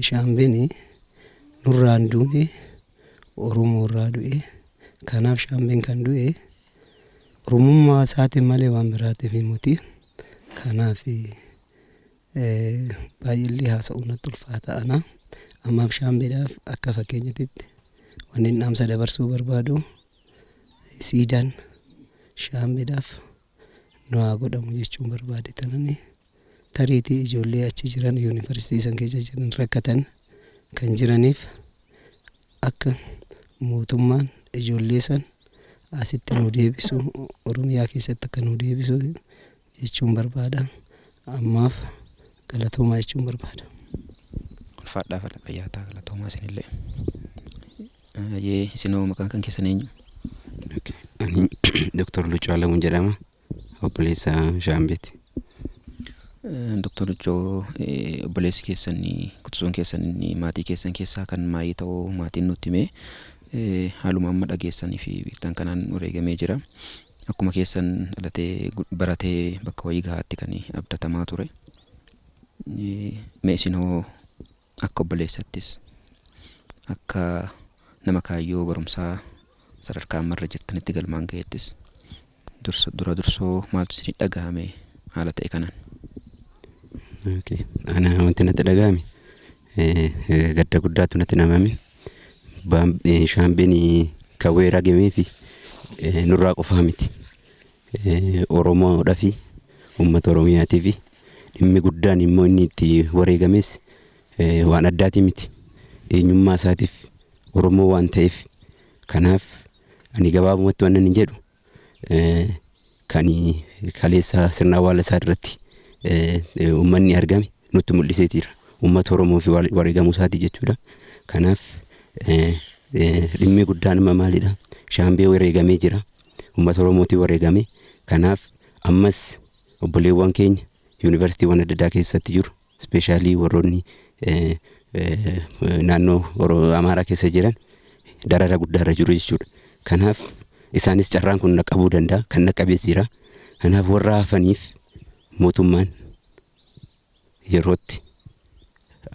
Shaambeen nurraan duune, Oromoo irraa du'e. Kanaaf Shaambeen kan du'e Oromummaa isaatiin malee waan biraatiif miti. Kanaaf baay'eellee haasa'uun natti ulfaata ana. Ammaaf Shaambeedhaaf akka fakkeenyatti wanni dhaamsa dabarsuu barbaadu, siidaan Shaambeedhaaf nu haa godhamu jechuun barbaade. Tanani tariitii ijoollee achi jiran, yuunivarsiitii san keessa jiran, rakkatan kan jiraniif akka mootummaan ijoollee san asitti nu deebisu, Oromiyaa keessatti akka nu deebisu jechuun barbaada. Ammaaf galatoomaa jechuun barbaada. Ulfaadhaa, fayyaa, galatoomaa isinillee. Ayyee, isinoo maqaan kan keessan eenyu? Ani Dr. Luccoo Alamuun jedhama. Obboleessa Shaambeeti. Dr. Luccoo, obboleessi keessan, kutusoon keessan, maatii keessan keessaa kan maayii ta'uu maatiin nutti hime, haaluma amma dhageessanii fi beektan kanaan wareegamee jira. Akkuma keessan dhalatee, baratee bakka wayii gahaatti kan abdatamaa ture. Mee isinoo akka obboleessattis, akka nama kaayyoo barumsaa sadarkaa ammarra jirtanitti galmaan ga'eettis, dura dursoo maaltu isinii dhagahame haala ta'e kanaan? Ana wanti natti dhagahame gadda guddaatu natti namame. Shaambeen kan weeragamee fi nurraa qofaa miti. Oromoodhaa fi uummata Oromiyaatii fi dhimmi guddaan immoo inni itti wareegames waan addaati miti. Eenyummaa isaatiif, Oromoo waan ta'eef. Kanaaf ani gabaabumatti waan inni jedhu, kan kaleessa sirna awwaala isaa irratti uummanni argame nutti mul'iseetiira. Uummata Oromoo fi wareegamuu isaati jechuudha. Kanaaf dhimmi guddaan amma maalidha? Shaambee wareegamee jira. Uummata Oromootiin wareegame. Kanaaf ammas obboleewwan keenya yuunivarsiitiiwwan adda addaa keessatti jiru. Especially warroonni naannoo Amaaraa keessa jiran darara guddaarra jiru jechuudha. Kanaaf isaanis carraan kun dhaqqabuu danda'a. Kan dhaqqabees jira. Kanaaf warra hafaniif mootummaan yerootti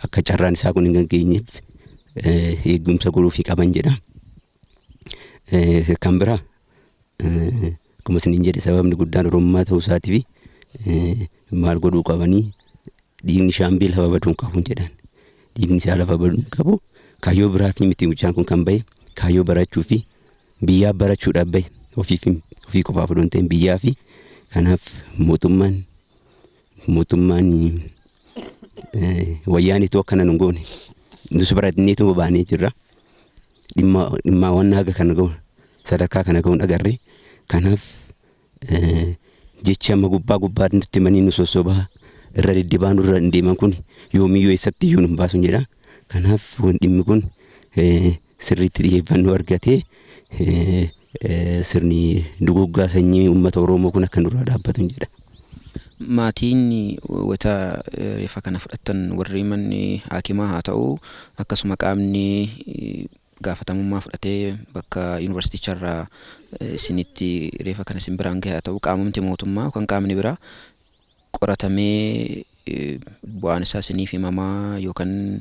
akka carraan isaa kun hin gageenyeef eegumsa godhuufii qaban jedha. Kan biraa, akkuma isiniin jedhe, sababni guddaan Oromummaa ta'uu isaatii fi maal godhuu qabanii, dhiigni Shaambee lafa baduu hin qabu jedhan. Dhiigni isaa lafa baduu hin qabu. Kaayyoo biraatii miti, mucaan kun kan bahe kaayyoo barachuu fi biyyaa barachuudhaaf bahe, ofii qofaaf odoo hin ta'in biyyaa fi. Kanaaf mootummaan wayyaaniitu akkana nu goone, nus baranneetu baanee jirra. Dhimma waan haga kana gahu, sadarkaa kana gahuun agarre. Kanaaf jechi amma gubbaa gubbaa nutti himanii nu sossobaa irra diddibaa nurra hin deeman kun yoomiyyuu eessatti iyyuu nu hin baasu jedha. Kanaaf dhimmi kun sirriitti xiyyeeffannoo argatee sirni duguggaa sanyii uummata Oromoo kun akka nurraa dhaabbatu jedha. Maatiin wanta reeffa kana fudhatan, warri manni haakimaa haa ta'u, akkasuma qaamni gaafatamummaa fudhatee bakka yuunivarsiiticharraa isinitti reeffa kana isin biraan gahe haa ta'u, qaamumti mootummaa yookaan qaamni biraa qoratamee Bu'aan isaa isiniif himamaa yookaan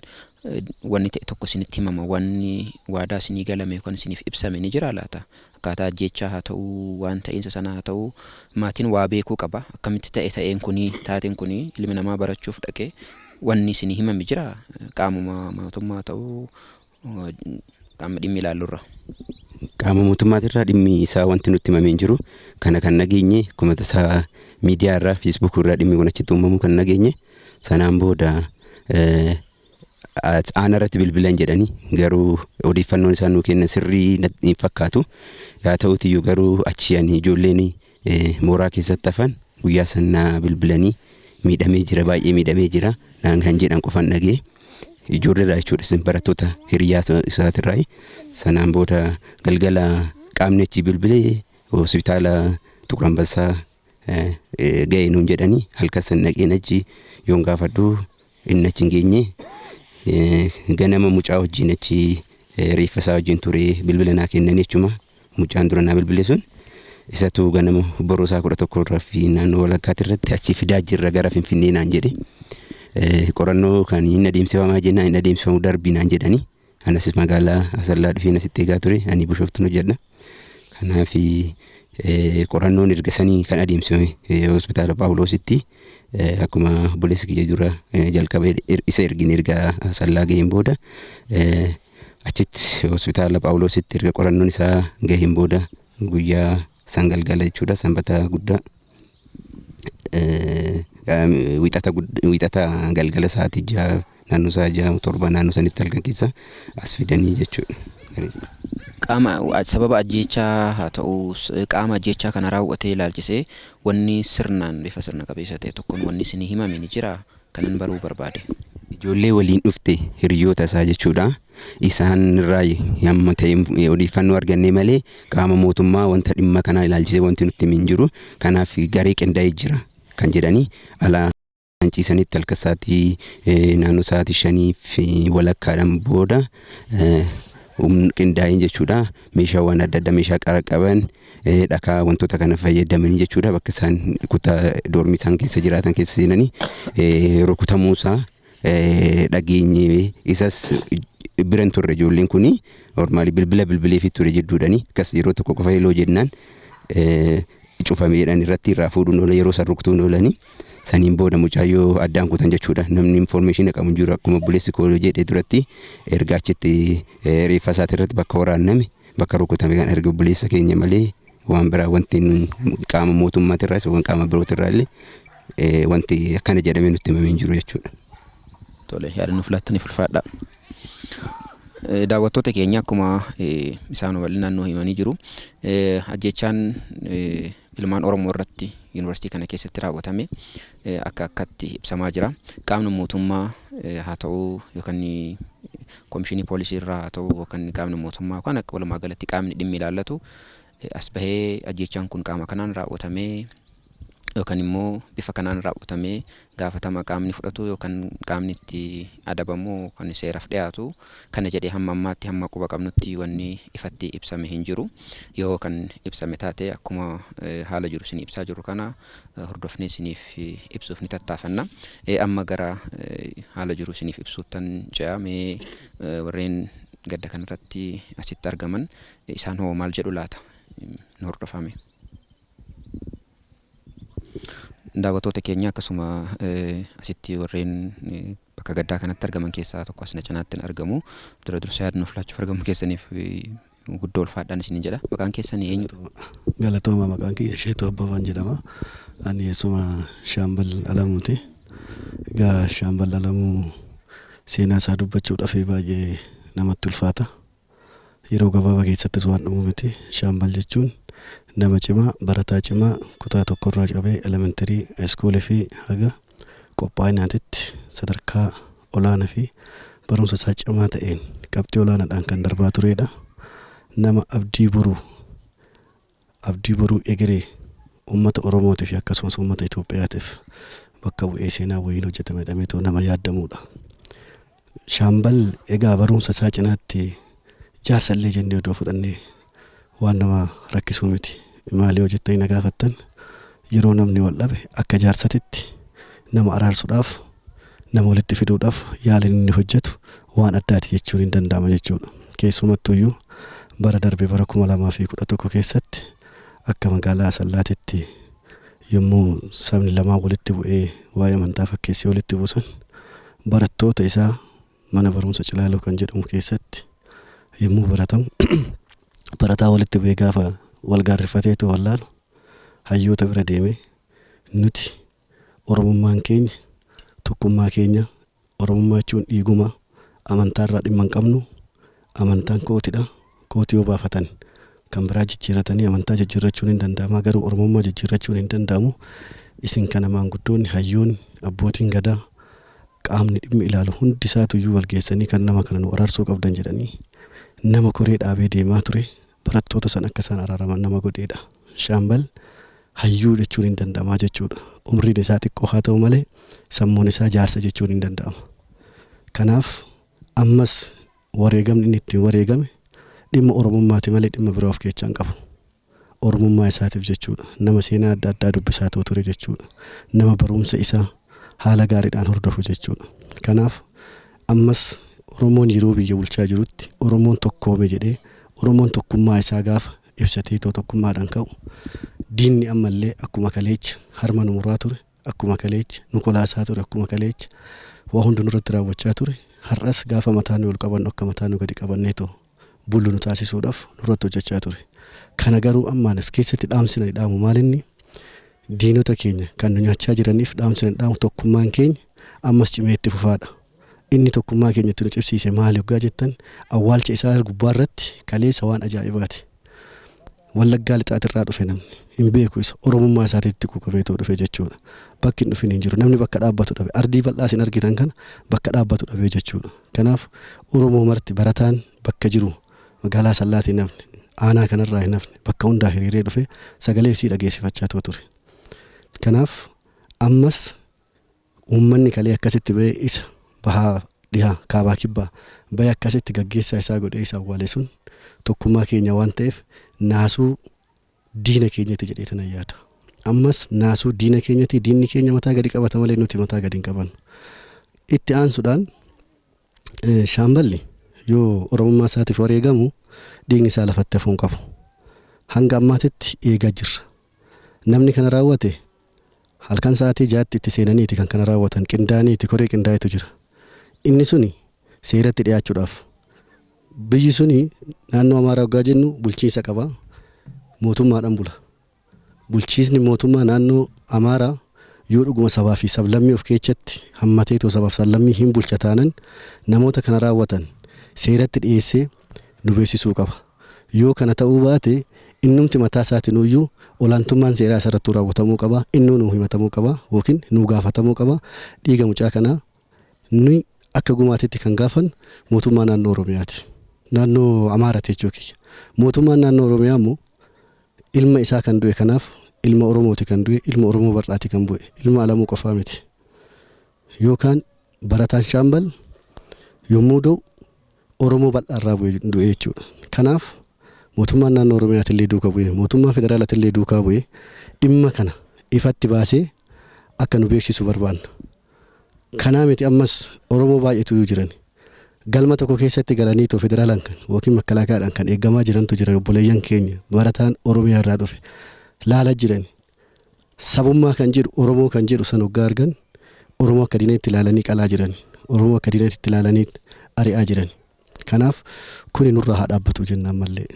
wanni ta'e tokko isinitti himama, wanni waadaa isinii galame yookaan isiniif ibsame ni jira laata? Akkaataa ajjeechaa haa ta'uu, waan ta'iinsa sana haa ta'uu, maatiin waa beekuu qaba. Akkamitti ta'e ta'een kunii, taateen kunii? Ilmi namaa barachuuf dhaqee wanni isinii himame jira, qaamuma mootummaa haa ta'uu, qaama dhimmi ilaallurra? Qaama mootummaatirraa dhimmi isaa wanti nutti himamee hin jiru. Kana kan nageenye akkuma tasaa miidiyaa irraa, Feesbuuk irraa dhimmi kun achitti uumamu kan nageenye. Sanaan booda aanaa irratti bilbilan jedhanii, garuu odeeffannoon isaan nuu kennan sirrii hin fakkaatu. Haa ta'uutiyyuu garuu achi ani ijoolleen mooraa keessatti hafan guyyaa sana bilbilanii miidhamee jira, baay'ee miidhamee jira naan kan jedhan qofan dhagee. Ijoolleerraa jechuudha, isin barattoota hiriyaa isaatirraa. Sanaan booda galgala qaamni achi bilbilee hospitaala Xuqur Ambassaa ga'e nuun jedhanii, halkan san dhaqeen achi yoon gaafadhu inni achi hin geenye. Ganama mucaa wajjin achi reeffa isaa wajjin ture, bilbila naa kennanii jechuma. Mucaan dura naa bilbile sun isatu ganama boroo isaa 11 irraa fi naannoo walakkaati irratti achi fidaa jirra gara Finfinnee naan jedhe. Qorannoo kan hin adeemsifamaa jennaan hin adeemsifamu, darbii naan jedhanii. Anas magaalaa Asallaa dhufeen asitti eegaa ture, ani Bishooftuun hojjedha. Kanaaf qorannoon erga sanii kan adeemsifame hospitaala Phaawuloositti, akkuma obboleessi kiyya dura jalqaba isa ergine, erga Asallaa gaheen booda achitti hospitaala Phaawuloositti erga qorannoon isaa gaheen booda, guyyaa san galgala jechuudha, sanbata guddaa, wixata galgala sa'aatii 6, naannoo sa'a 6, 7 naannoo sanitti halkan keessa as fidanii jechuudha. Qaama sababa ajjeechaa haa ta'u, qaama ajjeechaa kana raawwatee ilaalchisee wanni sirnaan bifa sirna qabeessa ta'e tokkoon wanni isinii himame ni jira kanan baruu barbaade? Ijoollee waliin dhufte, hiriyoota isaa jechuudha. Isaan irraa hamma ta'e odeeffannoo arganne malee qaama mootummaa wanta dhimma kanaa ilaalchisee wanti nutti hin jiru. Kanaaf garee qindaa'ee jira kan jedhanii alaa ciisanitti halkan sa'aatii naannoo sa'aatii 5:30dhaan booda humna qindaa'een jechuudha. Meeshaawwan adda addaa, meeshaa qara qaban, dhakaa, wantoota kana fayyadamanii jechuudha, bakka isaan kutaa doormii isaan keessa jiraatan keessa seenanii rukutamuusaa dhageenye. Isas biran turre, ijoolleen kuni normally bilbila bilbileefi ture jidduudhani, akkas yeroo tokko qofa hello jennaan cufameedhaan irratti irraa fuudhuun oola, yeroo san rukutuun oolanii, saniin booda mucaayyoo addaan kutan jechuudha. Namni information qabu hin jiru. Akkuma obboleessi koo jedhe duratti, erga achitti reeffa isaati irratti bakka waraanname, bakka rukutame kan erga obboleessa keenya malee waan biraa wanti qaama mootummaatirraas waan qaama birootirraa illee wanti akkana jedhamee nutti himamee hin jiru jechuudha. Tole, yaada nuuf laattaniif ulfaadha. Daawwattoota keenya, akkuma isaan bal'inaan nuu himanii jiru, ajjechaan ilmaan Oromoo irratti yuunivarsiitii kana keessatti raawwatame akka akkatti ibsamaa jira. Qaamni mootummaa haa ta'u yookaan komishinii poolisii irraa haa ta'u yookaan qaamni mootummaa yookaan akka walumaa galatti qaamni dhimmi ilaallatu as bahee ajjechaan kun qaama kanaan raawwatamee yookaan immoo bifa kanaan raawwatamee gaafatama qaamni fudhatu yookaan qaamni itti adabamu kan seeraaf dhiyaatu kana jedhee hamma ammaatti, hamma quba qabnutti wanni ifatti ibsame hin jiru. Yoo kan ibsame taate akkuma haala jiru isin ibsaa jiru kana hordofnee isiniif ibsuuf ni tattaafanna. Amma gara haala jiru isiniif ibsuuttan ce'a. Mee warreen gadda kanarratti asitti argaman isaan hoo maal jedhu laata? Nu hordofame. Daawwattoota keenya, akkasuma asitti warreen bakka gaddaa kanatti argaman keessaa tokko as na cinaatti argamu. Dura dursa yaada nuuf laachuuf argamu keessaniif guddoo ulfaadhaan isiniin jedha. Maqaan keessanii eenyudha? Galatooma, maqaan kiyya Isheetuu Abbabaan jedhama. Ani eessuma Shaambal Alamuuti. Egaa Shaambal Alamuu seenaa isaa dubbachuudhaaf baay'ee namatti ulfaata. Yeroo gabaabaa keessattis waan dhumu miti. Shaambal jechuun nama cimaa, barataa cimaa, kutaa tokkorraa qabee elementary schoolii fi haga qophaa'inaatitti sadarkaa olaanaa fi barumsa isaa cimaa ta'een qabxii olaanaadhaan kan darbaa turedha. Nama abdii boruu egeree uummata Oromootiif fi akkasumas uummata Itoophiyaatiif bakka bu'ee seenaa wayiin hojjetame jedhameetoo nama yaadamudha. Shaambal egaa barumsa isaa cinaatti jaarsa illee jennee odoo fudhannee waan nama rakkisuu miti. Maali yoo jettanii na gaafattan, yeroo namni wal dhabe akka jaarsatitti Nama araarsuudhaaf, nama walitti fiduudhaaf yaaliin inni hojjetu waan addaati jechuun hin danda'ama jechuudha. Keessumattuyyuu bara darbe bara 2011 keessatti akka magaalaa Asallaatitti yommuu sabni lamaan walitti bu'ee waa'ee amantaa fakkeessee walitti buusan, barattoota isaa mana barumsa Cilaaloo kan jedhamu keessatti yommuu baratamu barataa walitti bu'ee gaafa wal gaarrifateetu wallaalu hayyoota bira deemee, nuti Oromummaan keenya tokkummaa keenya, Oromummaa jechuun dhiiguma, amantaarraa dhimma hin qabnu, amantaan kootidha, kootii yoo baafatan kan biraa jijjiirratanii amantaa jijjiirrachuun hin danda'ama, garuu Oromummaa jijjiirrachuun hin danda'amu, isin kana maanguddoonni, hayyoonni, abbootiin gadaa, qaamni dhimmi ilaalu hundi isaatuyyuu wal geessanii kan nama kana nu araarsuu qabdan jedhanii nama koree dhaabee deemaa ture, barattoota san akka isaan araaraman nama godheedha. Shaambal hayyuu jechuun hin danda'ama jechuudha. Umriin isaa xiqqoo haa ta'u malee sammuun isaa jaarsa jechuun hin danda'ama. Kanaaf ammas wareegamni inni ittiin wareegame dhimma Oromummaati malee dhimma biraa of keessaa hin qabu. Oromummaa isaatiif jechuudha. Nama seenaa adda addaa dubbisaa ture jechuudha. Nama barumsa isaa haala gaariidhaan hordofu jechuudha. Kanaaf ammas Oromoon yeroo biyya bulchaa jirutti Oromoon tokkoome jedhee, Oromoon tokkummaa isaa gaafa ibsatee tokkummaadhaan ka'u, diinni ammallee akkuma kaleecha harma nu muraa ture, akkuma kaleecha nu kolaasaa ture, akkuma kaleecha waa hundi nurratti raawwachaa ture, har'as gaafa mataa nu ol qabannu akka mataa nu gadi qabanneetoo bullu nu taasisuudhaaf nurratti hojjechaa ture. Kana garuu ammaan as keessatti dhaamsina dhaamu maalinni diinota keenya kan nu nyaachaa jiraniif dhaamsina dhaamu tokkummaan keenya ammas cimee itti fufaadha. Inni tokkummaa keenyatti nu cimsiise maali hoggaa jettan, awwaalcha isaa gubbaarratti kaleessa waan ajaa'ibaati. Wallaggaa Lixaatirraa dhufe, namni hin beeku isa, Oromummaa isaatiitti quuqameetoo dhufe jechuudha. Bakki hin dhufin hin jiru. Namni bakka dhaabbatu dhabe. Ardii bal'aa isin argitan kana bakka dhaabbatu dhabee jechuudha. Kanaaf Oromoo marti, barataan bakka jiru, magaalaa Sallaatii hin hafne, aanaa kanarraa hin hafne, bakka hundaa hiriiree dhufe sagalee isii dhageessifachaa ture. Kanaaf ammas uummanni kalee akkasitti bahee isa bahaa dhihaa kaabaa kibbaa bahee akkasitti gaggeessaa isaa godhee isa awwaale sun tokkummaa keenya waan ta'eef naasuu diina keenyatti jedhee tanan yaada. Ammas naasuu diina keenyatti, diinni keenya mataa gadi qabata malee nuti mataa gadi hin qabannu. Itti aansuudhaan Shaamballi yoo Oromummaa isaatiif wareegamu dhiigni isaa lafatti hafuu hin qabu. Hanga ammaatitti eegaa jirra. Namni kana raawwate halkan sa'aatii 6tti itti seenaniiti kan kana raawwatan, qindaa'aniiti, koree qindaa'etu jira. Inni suni seeratti dhiyaachuudhaaf biyyi suni naannoo Amaaraa waggaa jennu bulchiinsa qaba. Mootummaadhaan bula. Bulchiisni mootummaa naannoo Amaaraa yoo dhuguma sabaa fi sablammii of keessatti hammateetoo sabaaf sablammii hin bulcha taanan, namoota kana raawwatan seeratti dhiyeessee nu beeksisuu qaba. Yoo kana ta'uu baate innumti mataa isaatiinuyyuu olaantummaan seeraa isarrattuu raawwatamuu qaba. Innuu nuu himatamuu qaba yookiin nuu gaafatamuu qaba. Dhiiga mucaa kanaa nuyi akka gumaatitti kan gaafannu mootummaa naannoo Oromiyaati. Naannoo Amaaraati jechuu kiyya. Mootummaan naannoo Oromiyaa immoo ilma isaa kan du'e kanaaf, ilma Oromooti kan du'e, ilma Oromoo bal'aati kan bu'e, ilma Alamuu qofaa miti. Yookaan barataan Shaambal yommuu du'u Oromoo bal'aarraa bu'e du'e jechuudha. Kanaaf mootummaan naannoo Oromiyaatillee duuka bu'e, mootummaan federaalaatillee duukaa bu'e dhimma kana ifatti baasee akka nu beeksisu barbaanna. Kanaa miti, ammas Oromoo baay'eetu jiran. Galma tokko keessatti galaniitoo federaalaan kan yookiin makkalaakaadhaan kan eegamaa jirantu jira, obboleeyyan keenya barataan Oromiyaa irraa dhufe laala jiran. Sabummaa kan jedhu, Oromoo kan jedhu san hoggaa argan Oromoo akka diinatti ilaalanii qalaa jiran. Oromoo akka diinatti ilaalanii ari'aa jiran. Kanaaf kuni nurraa haa dhaabbatu jenna ammallee.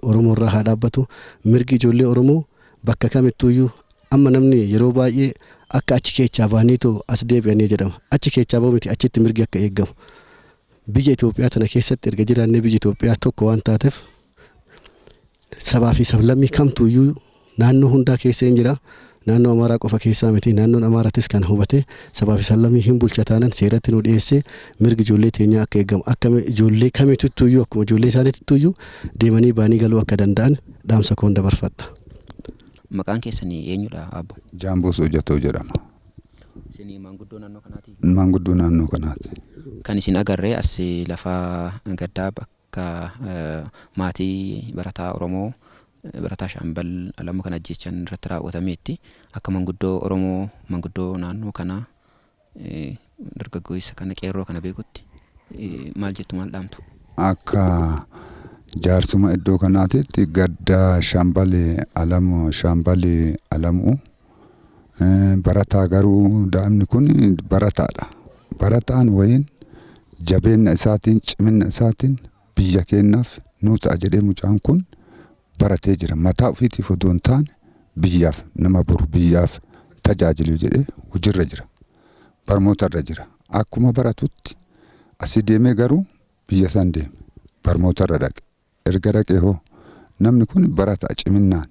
Oromoo irraa haa dhaabbatu. Mirgi ijoollee Oromoo bakka kamittuuyyuu amma namni yeroo baay'ee akka achi keechaa bahaniitoo as deebi'anii jedhama. Achi keechaa bahu miti, achitti mirgi akka eegamu. Biyya Itoophiyaa tana keessatti erga jiraannee, biyyi Itoophiyaa tokko waan taateef sabaa fi sablammii kamtuuyyuu naannoo hundaa keessa hin jira. Naannoo Amaaraa qofa keessaa miti. Naannoon Amaaraatis kan hubate sabaa fi sablammii hin bulcha taanan seeratti nu dhiyeessee mirgi ijoollee teenyaa akka eegamu, akka ijoollee kamituttuuyyuu akkuma ijoollee isaaniitittuuyyuu deemanii baanii galuu akka danda'an dhaamsa koon dabarfadha. Maqaan keessanii eenyudha, abbo? Jaamboo Soojatoo jedhama. Isin maanguddoo naannoo kanaati? Maanguddoo naannoo kanaati. Kan isin agarree as lafa gaddaa bakka maatii barataa Oromoo, barataa Shaambal Alamuu kan ajjeechan irratti raawwatameetti. Akka manguddoo Oromoo, manguddoo naannoo kanaa Dargaggeessa kana, qeerroo kana beekutti maal jettu, maal dhaamtu? Akka jaarsuma iddoo kanaatitti gadda Shaambalii Alamuu, Shaambalii Alamuu barataa garuu daa'imni kun barataadha. Barataan wayiin jabeenya isaatiin, cimina isaatiin biyya keenyaaf nuu ta'a jedhee mucaan kun baratee jira. Mataa ofiitiif odoo hin taane biyyaaf, nama boru biyyaaf tajaajilu jedhee hojiirra jira. Barmootarra jira. Akkuma baratutti asii deemee garuu biyya san deeme. Barmootarra dhaqe. Erga dhaqee hoo namni kun barataa ciminnaan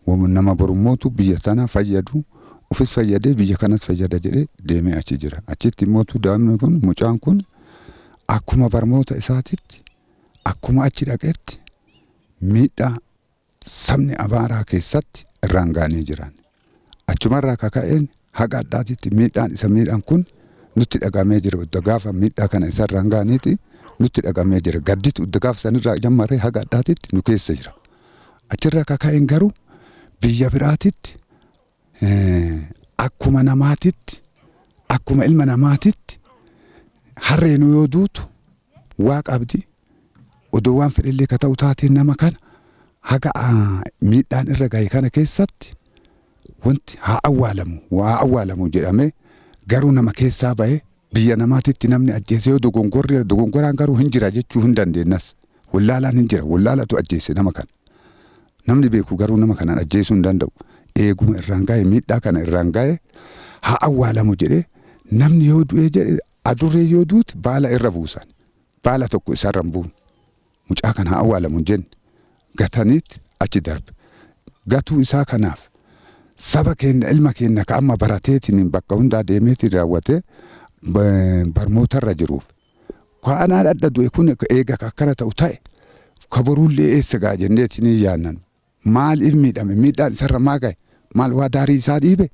nama borummootu biyya tana fayyadu, ofis fayyadee biyya kanas fayyada jedhee deemee achi jira. Achitti immootu daa'imni kun, mucaan kun akkuma barmoota isaatitti, akkuma achi dhaqeetti miidhaa sabni Amaaraa keessatti irraan ga'anii jiran. Achumarraa kaka'een haga addaatitti miidhaan isa miidhaan kun nutti dhagamee jira. Udda gaafa miidhaa kana isarraan ga'aniiti nutti dhagamee jira. Gadditu udda gaafa sanirraa jammarree haga addaatitti nu keessa jira. Achirraa kaka'een garuu biyya biraatitti akkuma namaatitti, akkuma ilma namaatitti harreen yoo duutu waa qabdi, odoo waan fedhellee ka ta'u taateen nama kana haga miidhaan irra gahe kana keessatti wanti haa awwaalamu, haa awwaalamu jedhamee garuu nama keessaa bahe biyya namaatitti namni ajjeese yoo dogongorri dogongoraan garuu hin jira jechuu hin dandeenyas. Wallaalaan hin jira, wallaalatu ajjeese nama kana. Namni beeku garuu nama kanaan ajjeesuu hin danda'u. Eeguma irraan gahe, miidhaa kana irraan gahe, haa awwaalamu jedhee namni yoo du'ee jedhe, adurree yoo duute baala irra buusan. Baala tokko isarra hin buune. Mucaa kana haa awwaalamu hin jenne. Gataniit achi darbe. Gatuu isaa kanaaf saba keenya, ilma keenya ka amma barateetiin bakka hundaa deemeetiin raawwatee barmootarra jiruuf. Ka anaa dhadha du'e kun eega akkana ta'u ta'e, ka boruullee eessa ga'a jenneetiin hin yaannan. Maaliif miidhame? Miidhaan isarra maa gahe? Maal waa daarii isaa dhiibe?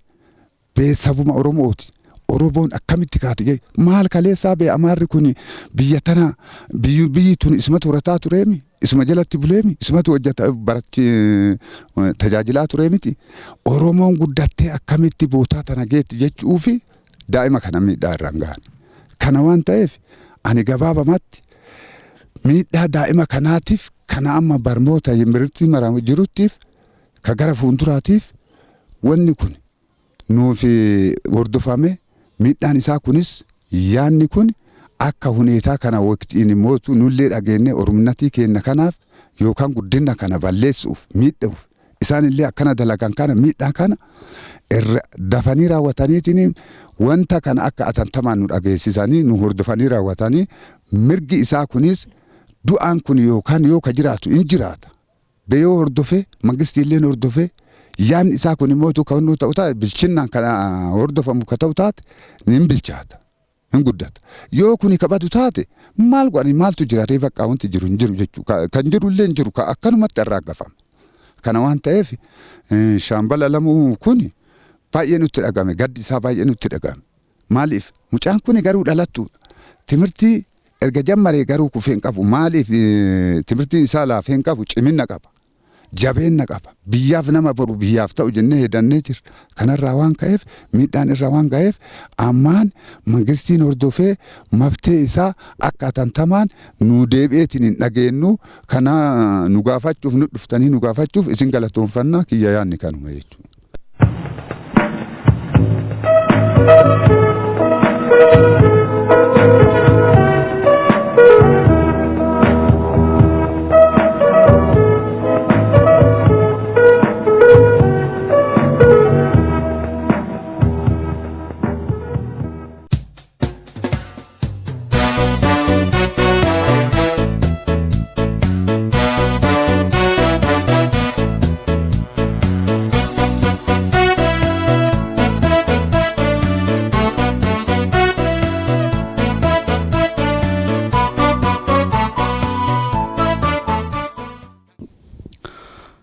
Bee sabuma Oromooti. Oromoon akkamitti kaati jedhe maal kaleessaa bee Amaarri kun biyya tana, biyyi tun isumatu horataa tureemi, isuma jalatti buleemi, isumatu hojjeta barachi tajaajilaa turee miti. Oromoon guddattee akkamitti bootaa tana geetti jechuufi daa'ima kana miidhaa irraan gahan. Kana waan ta'eef ani gabaabamatti miidhaa daa'ima kanaatiif, kana amma barnoota yuunivarsiitii mara jiruttiif, ka gara fuulduraatiif wanni kun nuuf hordofame, miidhaan isaa kunis yaanni kun akka huneetaa kana waqtiin immoo nullee dhageenye oromnatii keenya kanaaf yookaan guddina kana balleessuuf miidhuuf isaan illee akkana dalagan kana, miidhaa kana irra dafanii raawwataniitiin wanta kana akka atantamaan nu dhageessisanii nu hordofanii raawwatanii mirgi isaa kunis du'aan kun yookaan yoo ka jiraatu in jiraata. Beyoo hordofee, mangistii illee hordofee, yaanni isaa kun immoo kan nu ta'u taate, bilchinnaan kan hordofamu ka ta'u taate, ni bilchaata. Hin guddata. Yoo kuni kabadu taate maal godhani, maaltu jira ree? Bakka wanti jiru hin jiru jechuudha. Kan jiru illee hin jiru akkanumatti arraagafama. Kana waan ta'eef Shaambal Alamuu kun baay'ee nutti dhagame, gaddi isaa baay'ee nutti dhagame. Maaliif mucaan kun garuu dhalattuudha. Timirtii erga jammaree garuu kufee hin qabu. Maaliif timirtiin isaa laafee hin qabu, cimina qaba. Jabeenna qaba. Biyyaaf nama boru biyyaaf ta'u jennee hedannee jirra. Kanarraa waan ka'eef, miidhaan irra waan ga'eef, ammaan mangistiin hordofee mabtee isaa akka atantamaan nu deebi'eetiin hin dhageenyu. Kana nu gaafachuuf nu dhuftanii nu gaafachuuf isin galatoonfannaa, kiyya yaanni kanuma jechuudha.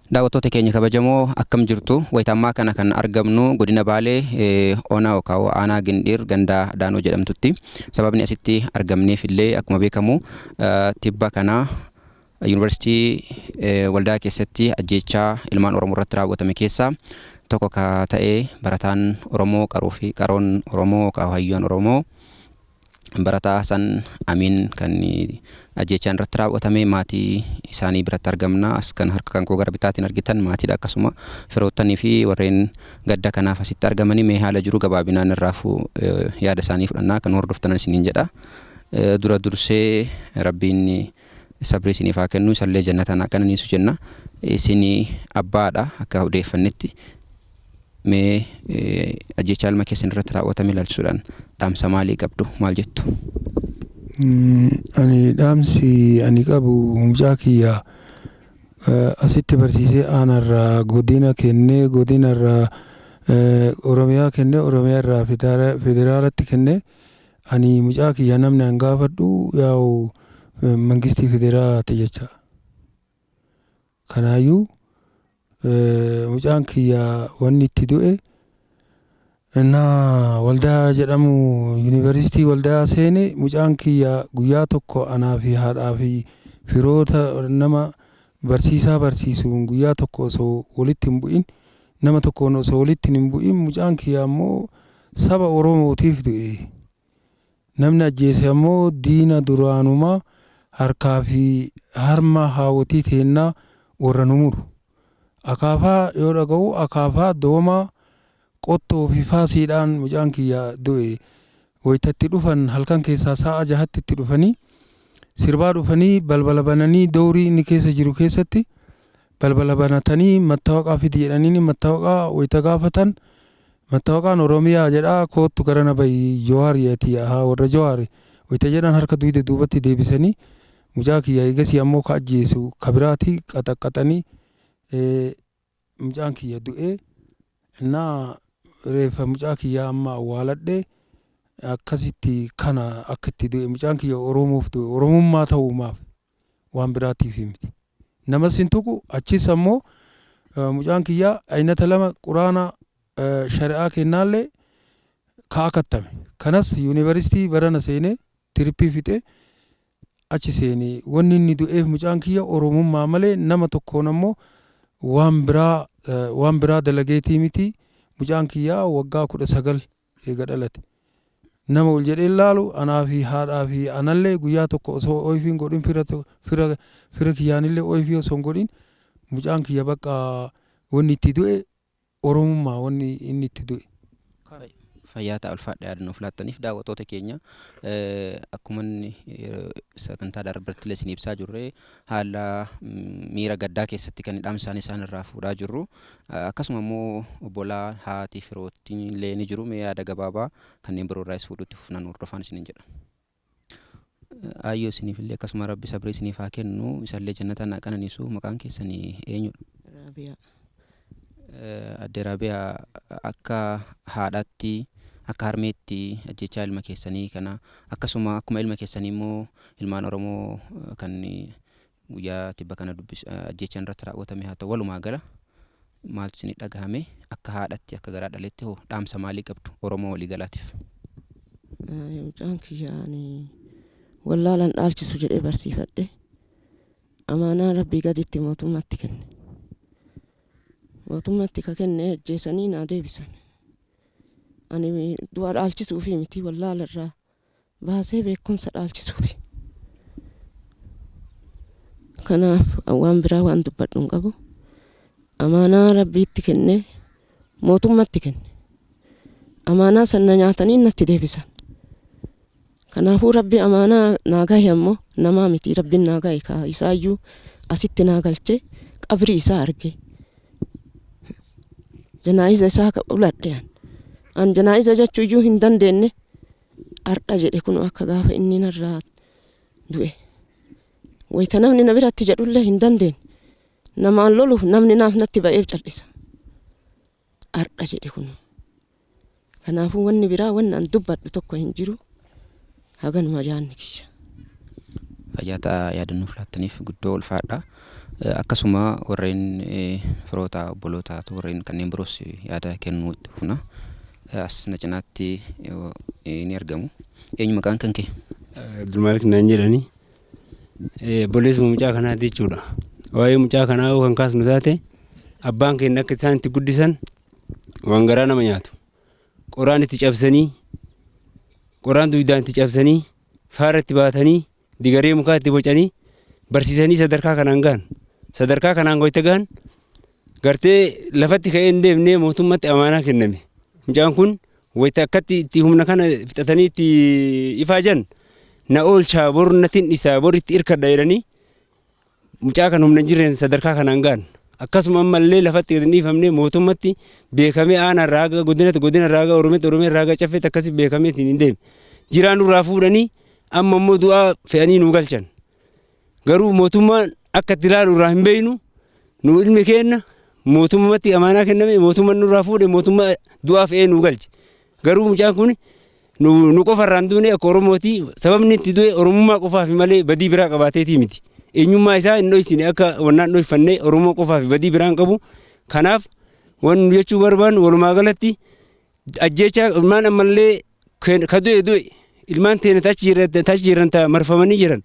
Daawwattoota keenya kabajamoo, akkam jirtu? Wayita ammaa kana kan argamnu godina Baalee, Ona yookaan aanaa Gindhiir, ganda Daanoo jedhamtutti. Sababni asitti argamneef illee akkuma beekamu tibba kana yuunivarsiitii Waldaa keessatti ajjeechaa ilmaan Oromoo irratti raawwatame keessaa tokko ka ta'e barataan Oromoo qaruu fi qaroon Oromoo hayyuun Oromoo barataa Hasan Amiin kan ajjeechaan irratti raawwatame maatii isaanii biratti argamna. As kan harka kan koo gara bitaatiin argitan maatiidha, akkasuma firoottanii fi warreen gadda kanaaf asitti argamanii mee haala jiru gabaabinaan irraa yaada isaanii fudhannaa kan hordoftan isiniin jedha. Dura dursee Rabbiin sabrii isiniif haa kennu, isallee jannataan haa qananiisu jenna. Isin abbaadha akka odeeffannetti. Mee ajjeechaa ilma keessan irratti raawwatame ilaalchisuudhaan dhaamsa maalii qabdu, maal jettu? Ani dhaamsi ani qabu, mucaa kiyya asitti barsiisee aanarraa godina kennee, godinarraa Oromiyaa kennee, Oromiyaa irraa federaalatti kennee, ani mucaa kiyya namni an gaafadhu yaa'u mangistii federaalaati jecha. Kanaayyuu mucaan kiyya wanni itti du'e innaa Waldaa jedhamu yuunivarsiitii Waldaa seene. Mucaan kiyya guyyaa tokko anaa fi haadhaa fi firoota nama barsiisaa barsiisuun guyyaa tokko osoo walitti hin bu'in, nama tokkoon osoo walitti hin bu'in, mucaan kiyya ammoo saba Oromootiif du'e. Namni ajjeese ammoo diina duraanumaa harkaa fi harma haawwotii teennaa warra nu muru. Akaafaa yoo dhaga'u akaafaa, doomaa, qottoo fi faasiidhaan mucaan kiyya du'e. Wayita itti dhufan halkan keessaa sa'a 6tti itti dhufanii, sirbaa dhufanii, balbala bananii, doorii inni keessa jiru keessatti balbala banatanii, "Mattawaqaa fidi" jedhaniini. Mattawaqaa wayita gaafatan, "Mattawaqaan Oromiyaa" jedhaa. "Koottu garana bahi, Jawaar ati, haa warra Jawaar" wayita jedhan, harka duyda duubatti deebisanii mucaa kiyya eegasii ammoo ka ajjeesu ka biraati qaxaqqaxanii mucaan kiyya du'ee. Innaa reeffa mucaa kiyyaa amma awwaaladhe. Akkasitti kana akka itti du'e. Mucaan kiyya Oromoof du'e, Oromummaa ta'uumaaf, waan biraatiif miti. Namas hin tuqu. Achis ammoo mucaan kiyya aynata lama quraana shari'aa kennaallee kaa kattame. Kanas yuunivarsiitii barana seenee tirippii fixee achi seenee. Wanni inni du'eef mucaan kiyya Oromummaa malee nama tokkoon ammoo waan biraa dalageetii miti. Mucaan kiyya waggaa 19 eega dhalate. Nama ol jedhee ilaalu, anaa fi haadhaa fi anallee guyyaa tokko osoo ooyifii godhin, fira fira fira kiyyaanillee ooyifii osoo hin godhin, mucaan kiyya bakka wanni itti du'e Oromummaa wanni inni itti du'e. Fayyaa ta'a, ulfaadha yaadannoof laattaniif. Daawwattoota keenya, akkuma inni sagantaa darbetti illee isin ibsaa jirre, haala miira gaddaa keessatti kan dhaamsaan isaan irraa fuudhaa jirru. Akkasuma immoo obbolaa, haati, firoottiin illee ni jiru. Mee yaada gabaabaa kanneen biroo irraas fuudhutti fufnaan hordofaan isiniin jedha. Ayyoo, isiniif illee akkasuma Rabbi sabrii isiniif haa kennu, isallee jannataan haa qananiisu. Maqaan keessanii eenyudha? Raabiyaa. Adde Raabiyaa, akka haadhaatti, akka harmeetti, ajjechaa ilma keessanii kana, akkasuma akkuma ilma keessanii immoo ilmaan Oromoo kan guyyaa tibba kana dubbis ajjechaan irratti raawwatame haa ta'u, walumaa gala maaltu isinii dhagahame? Akka haadhatti, akka garaa dhaletti hoo dhaamsa maalii qabdu Oromoo waliigalaatiif? Mucaan kiyya ani wallaalan dhaalchisu jedhee barsiifadhe. Amaanaa Rabbii gaditti mootummaatti kenne. Mootummaatti ka kenne ajjeesanii naa deebisan. Ani du'a dhaalchisuufi miti, wallaala irraa baasee beekumsa dhaalchisuufi. Kanaaf waan biraa waan dubbadhu hin qabu. Amaanaa Rabbiitti kenne, mootummatti kenne. Amaanaa sana nyaatanii natti deebisan. Kanaafuu Rabbi amaanaa naa gahe ammoo namaa miti, Rabbiin naa gahe ka isaayyuu asitti naa galchee qabrii isaa arge. Janaa'iza isaa ka uladhe an. An janaa'iza jechuu iyyuu hin dandeenye. Har'a jedhe kun akka gaafa inni narraa du'e. Wayita namni na biratti jedhullee hin dandeenye. Namaan loluuf namni naaf natti ba'eef cal'isa. Har'a jedhe kun. Kanaafuu wanni biraa wanni an dubbadhu tokko hin jiru. Haganuma yaanni kiyya. Fayyaa ta'a, yaadannoof laattaniif guddoo ulfaadha. Akkasuma warreen firoota, obboloota, warreen kanneen biroos yaada kennuu itti fufna. As na cinaatti ni argamu. Eenyu maqaan kan kee? Abdulmalik naan jedhani. Obboleessuma mucaa kanaati jechuudha. Waa'ee mucaa kanaa yoo kan kaasnu taate, abbaan keenya akka isaan itti guddisan Waan garaa nama nyaatu. Qoraan itti cabsanii, qoraan duwidaan itti cabsanii, faara itti baatanii, digaree mukaa itti bocanii barsiisanii sadarkaa kanaan gahan. Sadarkaa kanaan goyta gahan gartee lafatti ka'ee hin deemnee mootummatti amaanaa kenname. Mucaan kun wayita akkatti itti humna kana fixatanii itti ifaajan na oolchaa, bor na tin'isaa, bor itti irkadha jedhanii mucaa kan humna hin jirreen sadarkaa kanaan gahan. Akkasuma ammallee lafatti gadi hin dhiifamne, mootummatti beekamee aanaa irraa haga godinatti, godina irraa haga Oromiyaatti, Oromiyaa irraa haga Caffeetti akkasi beekamee ittiin hin deemne. Jiraa nurraa fuudhanii amma immoo du'aa fe'anii nu galchan. Garuu mootummaan akka itti ilaalu irraa hin beeknu. Nu ilmi keenna mootummatti amaanaa kenname, mootummaan nurraa fuudhe, mootummaa du'aa fe'ee nu galche. Garuu mucaan kun nu qofa irraa hin duune. Akka Oromooti sababni itti du'e Oromummaa qofaaf malee badii biraa qabaateetii miti. Eenyummaa isaa hin dhoysine, akka wannaan dhoyfanne Oromoo qofaaf, badii biraa hin qabu. Kanaaf wanni nu jechuu barbaannu, walumaa galatti ajjeechaa ilmaan ammallee ka du'e du'e, ilmaan teenya achi jiran, ta marfamanii jiran,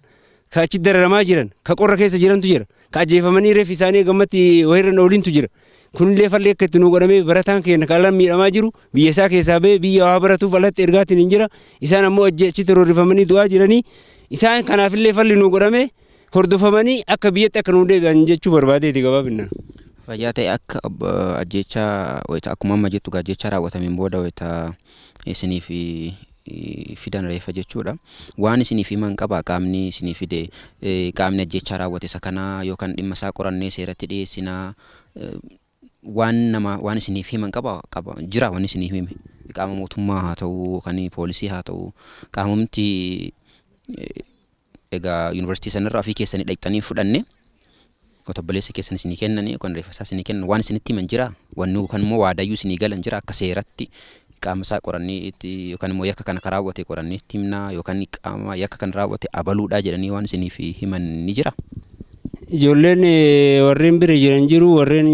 ka achi dararamaa jiran, ka qorra keessa jirantu jira, ka ajjeefamanii reeffi isaanii gammatti wayirra oolintu jira. Kunillee falli akka itti nu godhamee, barataan keenya ka alaan miidhamaa jiru, biyya isaa keessaa ba'ee biyya waa baratuuf alatti ergaatiin hin jira. Isaan ammoo achitti roorrifamanii du'aa jiranii. Isaan kanaafillee falli nu godhamee hordofamanii akka biyyatti akka nu deebi'an jechuu barbaadeeti gabaabinaan. Fayyaa ta'e. Akka ajjeechaa wayita akkuma amma jettu ajjeechaa raawwatameen booda wayita isiniif fidan reeffa jechuudha. Waan isiniif himan qaba qaamni isinii fide, qaamni ajjeechaa raawwate isa kanaa yookaan dhimma isaa qorannee seeratti dhiyeessinaa, waan nama waan isiniif himan qaba jira? Waan isiniif hime qaama mootummaa haa ta'u yookaan poolisii haa ta'u, qaamumti egaa yuunivarsiitii sanarraa ofii keessanii dhaqxanii fudhanne, obboleessa keessan isinii kennanii yookaan reeffa isaa isinii kennan, waan isinitti himan jira? Wanni yookaan immoo waadayyuu isinii galan jira, akka seeratti qaama isaa qorannee itti yookaan immoo yakka kana raawwate qorannee itti himnaa yookaan qaama yakka kana raawwate abaluudhaa jedhanii waan isiniif himan ni jira? Ijoolleen warreen bira jiran jiru, warreen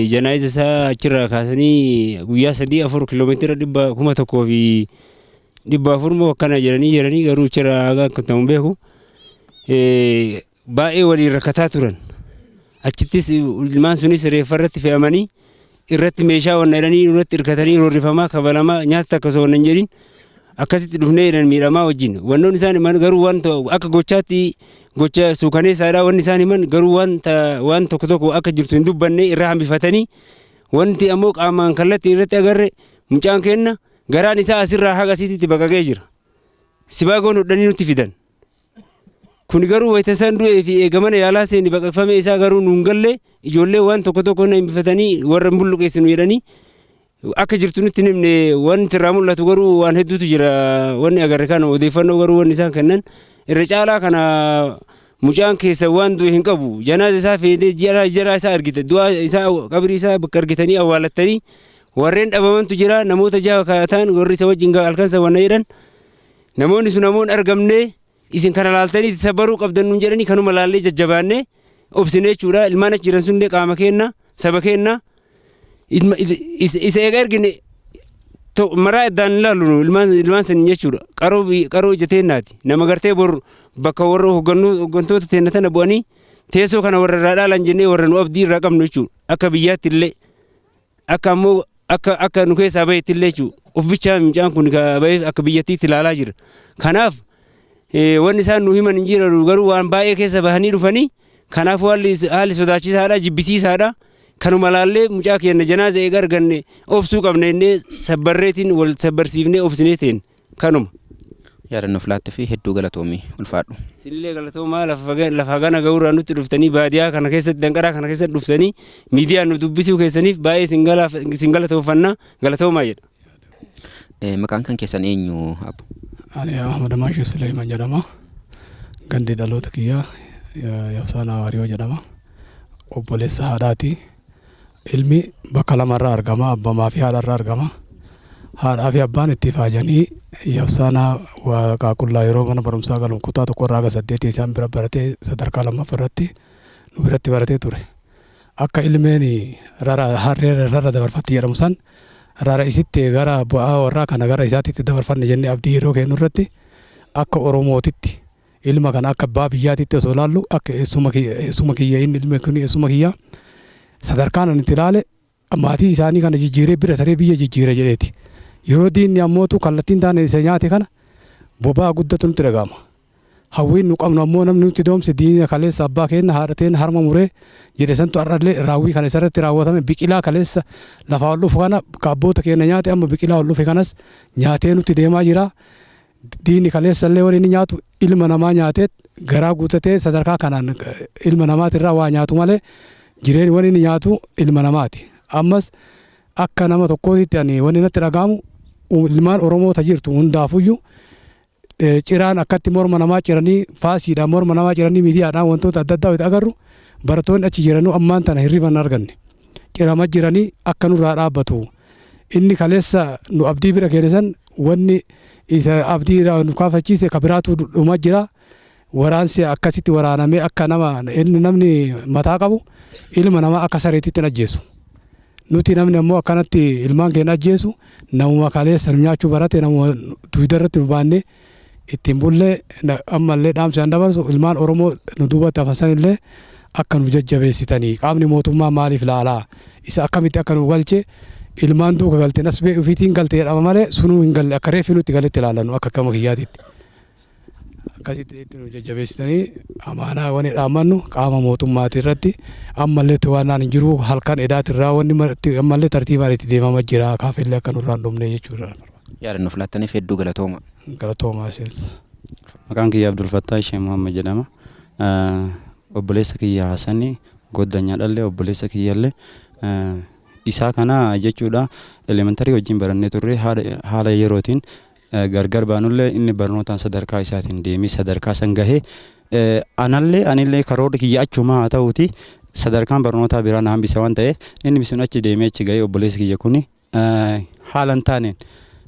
janaayiza isaa achirraa kaasanii guyyaa 3 4 kiiloomeetira 1,400 moo akkana jedhanii jiranii, garuu achirraa haga akka ta'u beeku. Baay'ee waliin rakkataa turan. Achittis ilmaan sunis reeffa irratti fe'amanii irratti meeshaa wanna jedhanii irratti hirkatanii roorrifamaa kabalamaa, nyaata takka osoo wanna hin jedhin akkasitti dhufnee jedhan, miidhamaa wajjin. Wannoon isaan himan garuu waan akka gochaatti gocha suukaneessaadha wanni isaan himan, garuu waan tokko tokko akka jirtu hin dubbanne irraa hambifatanii. Wanti ammoo qaamaan kallattii irratti agarre, mucaan keenna garaan isaa asirraa haga asiitti baqaqee jira. Sibaagoon hodhanii nutti fidan. Kun garuu wayita isaan du'ee fi eegamana yaalaa seeni baqaqfamee isaa garuu nuun galle. Ijoollee waan tokko tokko na hambifatanii warra hin bulluqeessinu jedhanii akka jirtu nutti hin himne. Wanti irraa mul'atu garuu waan hedduutu jira. Wanni agarre kana odeeffannoo garuu wanni isaan kennan irra caalaa kana mucaan keessa waan du'e hin qabu, janaaza isaa feedee jara jara isaa argite, du'a isaa qabrii isaa bakka argitanii awwaalattanii, warreen dhabamantu jira, namoota jaha ta'an warri isa wajjin halkan san wanna jedhan. Namoonni sun namoonni argamne, isin kana laaltanii itti sabbaruu qabdan nuun jedhanii, kanuma laallee jajjabaannee obsine jechuudha. Ilmaan achi jiran sunillee qaama keenna, saba keenna. Isa eega ergine maraa iddaan hin laallu nu ilmaan sanii jechuudha. Qaroo ija teennaati. Nama gartee bor bakka warra hooggantoota teenna tana bu'anii teessoo kana warra irraa dhaalan jennee warra nu abdii irraa qabnu jechuudha. Akka biyyaatti illee akka ammoo akka nu keessaa bahetti illee jechuudha. Of bichaa mucaan kun bahee akka biyyattiitti ilaalaa jira. Kanaaf wanni isaan nu himan hin jiran, garuu waan baay'ee keessa bahanii dhufanii, kanaaf haalli sodaachisaadha, jibbisiisaadha. Kanuma laallee mucaa keenya janaaza eega arganne obsuu qabna jennee sabbarreetiin wal sabbarsiifnee obsinee teen kanuma. Yaadannoo filaatte fi hedduu galatoomii, ulfaadhu. Isinillee galatoomaa, lafa gana ga'uurraa nutti dhuftanii, baadiyyaa kana keessatti, danqaraa kana keessatti dhuftanii miidiyaan nu dubbisuu keessaniif baay'ee isin galatooffanna, galatoomaa jedha. Maqaan kan keessan eenyu, abbo? Ani Ahmad Maashii Suleeman jedhama. Gandi dhaloota kiyyaa Yabsaanaa Waariyoo jedhama. Obboleessa haadhaati. Ilmi bakka lamarraa argama. Abbamaa fi haadharraa argama. Haadhaa fi abbaan itti faajanii Yabsaanaa Waaqaaqullaa yeroo mana barumsaa galu kutaa tokkorraa haga saddeetii isaan bira baratee, sadarkaa lammaffaa irratti nu biratti baratee ture. Akka ilmeen rara harree rara dabarfatti jedhamu san, rara isitti gara bu'aa warraa kana gara isaatitti dabarfanne jennee abdii yeroo kennu irratti, akka Oromootitti ilma kana akka abbaa biyyaatitti osoo ilaallu, akka eessuma kiyya, inni ilmi kun eessuma kiyya, sadarkaan ani itti ilaale. Maatii isaanii kana jijjiiree bira taree biyya jijjiira jedheeti. Yeroo diinni ammootu kallattiin taane isa nyaate kana boba'aa guddatu nutti dhaga'ama. Hawwiin nu qabnu ammoo namni nutti doomse diina kaleessa abbaa keenya haadha teenya harma muree jedhe santu har'allee raawwii kana isarratti raawwatame. Biqilaa kaleessa lafaa ol dhufu kana ka abboota keenya nyaate amma biqilaa ol dhufe kanas nyaatee nutti deemaa jira. Diinni kaleessa illee wanni inni nyaatu ilma namaa nyaatee garaa guutatee sadarkaa kanaan ilma namaatirraa waa nyaatu malee jireenyi wanni inni nyaatu ilma namaati. Ammas akka nama tokkootitti ani wanni natti dhaga'amu ilmaan Oromoo ta jirtu hundaafuyyuu ciraan akkatti morma namaa ciranii, faasiidhaan morma namaa ciranii, miidiyaadhaan wantoota adda addaa wayita agarru, barattoonni achi jiranuu ammaan tana hirriba hin arganne. Cirama jiranii akka nurraa dhaabbatu. Inni kaleessa nu abdii bira keene san wanni isa abdii irraa nu kaafachiise ka biraatu dhuma jira. Waraansi akkasitti waraanamee akka nama inni namni mataa qabu ilma namaa akka sareetitti hin ajjeesu. Nuti namni ammoo akkanatti ilmaan keenya ajjeesu namuma kaleessa nu nyaachuu barate, namuma dugda irratti nu baannee ittiin bullee. Ammallee dhaamsi an dabarsu, ilmaan Oromoo nu duubatti hafan sanillee akka nu jajjabeessitanii, qaamni mootummaa maaliif laalaa isa akkamitti akka nu galche, ilmaan duuka galte nasbee ofiitiin galte jedhama malee sunuu hin galle, akka reeffi nutti galetti ilaalannu akka gama kiyyaatitti. Akkasitti itti nu jajjabeessitanii amaanaa wani dhaammannu qaama mootummaati irratti ammallee to'annaan hin jiru, halkan edaatirraa wanni ammallee tartiibaan itti deemama jira, kaafillee akka nurraa hin dhumne jechuudha. Yaada nuuf laattaniif hedduu galatooma. Galatoomaa isinis. Maqaan kiyya Abdul Fattah Ishee Muhammad jedhama. Obboleessa kiyya Hassani goddanyaadhallee obboleessa kiyyallee isaa kana jechuudha, elementary wajjin barannee turre. Haala yerootiin gargar baanullee inni barnootaan sadarkaa isaatiin deemee sadarkaa san gahee, anallee anillee karoorri kiyya achumaa haa ta'uuti sadarkaan barnootaa biraa na hambisa waan ta'eef inni sun achi deemee achi gahee, obboleessi kiyya kuni haala hin taaneen,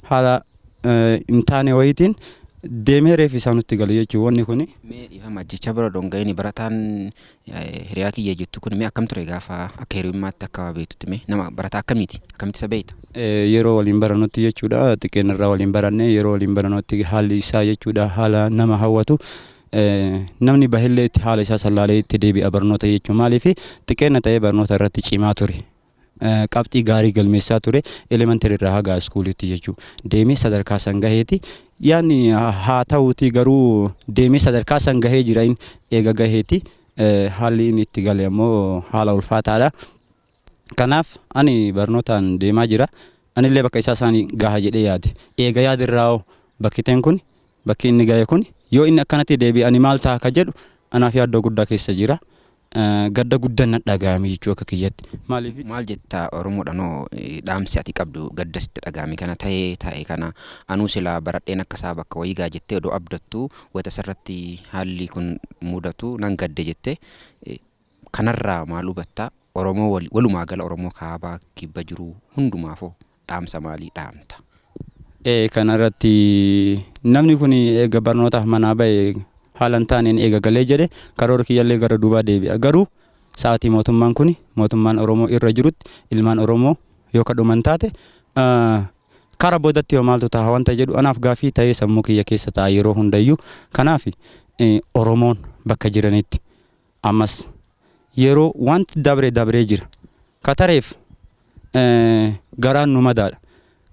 haala hin taane wayiitiin deemee reeffi isaa nutti gale jechuudha wanni kuni. Mee dhiifama, jecha bira odoo hin gahin, barataan hiriyaa kiyya jettu kun mee akkam ture gaafa akka hiriyummaatti, akka beektutti, mee nama barataa akkamiiti, akkamitti isa beekta? Yeroo waliin barannutti jechuudha, xiqqeen irraa waliin baranne. Yeroo waliin barannutti haalli isaa jechuudha haala nama hawwatu, namni bahillee itti haala isaa sallaalee itti deebi'a barnoota jechuun. Maaliif xiqqeenna ta'ee barnoota irratti cimaa ture. Qabxii gaarii galmeessaa ture elementary irraa haga schoolitti jechuudha. Deemee sadarkaa san gaheeti. Yaanni haa ta'uuti garuu deemee sadarkaa san gahee jira, inni eega gaheeti. Haalli inni itti gale ammoo haala ulfaataadha. Kanaaf ani barnootaan deemaa jira. Anillee bakka isaa isaanii gaha jedhee yaade. Eega yaadirraa hoo bakki teen kun, bakki inni gahe kun, yoo inni akkanatti deebi'e ani maal ta'a ka jedhu anaaf yaaddoo guddaa keessa jira. Gadda guddaan na dhaga'ame jechuu akka kiyyatti. Maaliif? Maal jetta Oromoodhanoo, dhaamsi ati qabdu gadda sitti dhaga'ame kana ta'ee taa'e kana, anuu silaa baradheen akka isaa bakka wayii ga'a jettee odoo abdattu wayita sirratti haalli kun mudatu nan gadde jette, kanarraa maal hubatta? Oromoo walumaa gala Oromoo kaabaa kibba jiru hundumaafoo dhaamsa maalii dhaamta? Kanarratti namni kun eega barnootaaf manaa bahe haala hin taaneen eega galee jedhe, karoora kiyyallee gara duubaa deebi'a. Garuu sa'aatii mootummaan kun mootummaan Oromoo irra jirutti ilmaan Oromoo yoo kadhuman taate kara boodatti yoo maaltu ta'a wanta jedhu anaaf gaafii ta'ee sammuu kiyya keessa ta'a yeroo hundayyuu. Kanaaf Oromoon bakka jiranitti ammas yeroo wanti dabre dabree jira. Katareef garaan nu madaadha.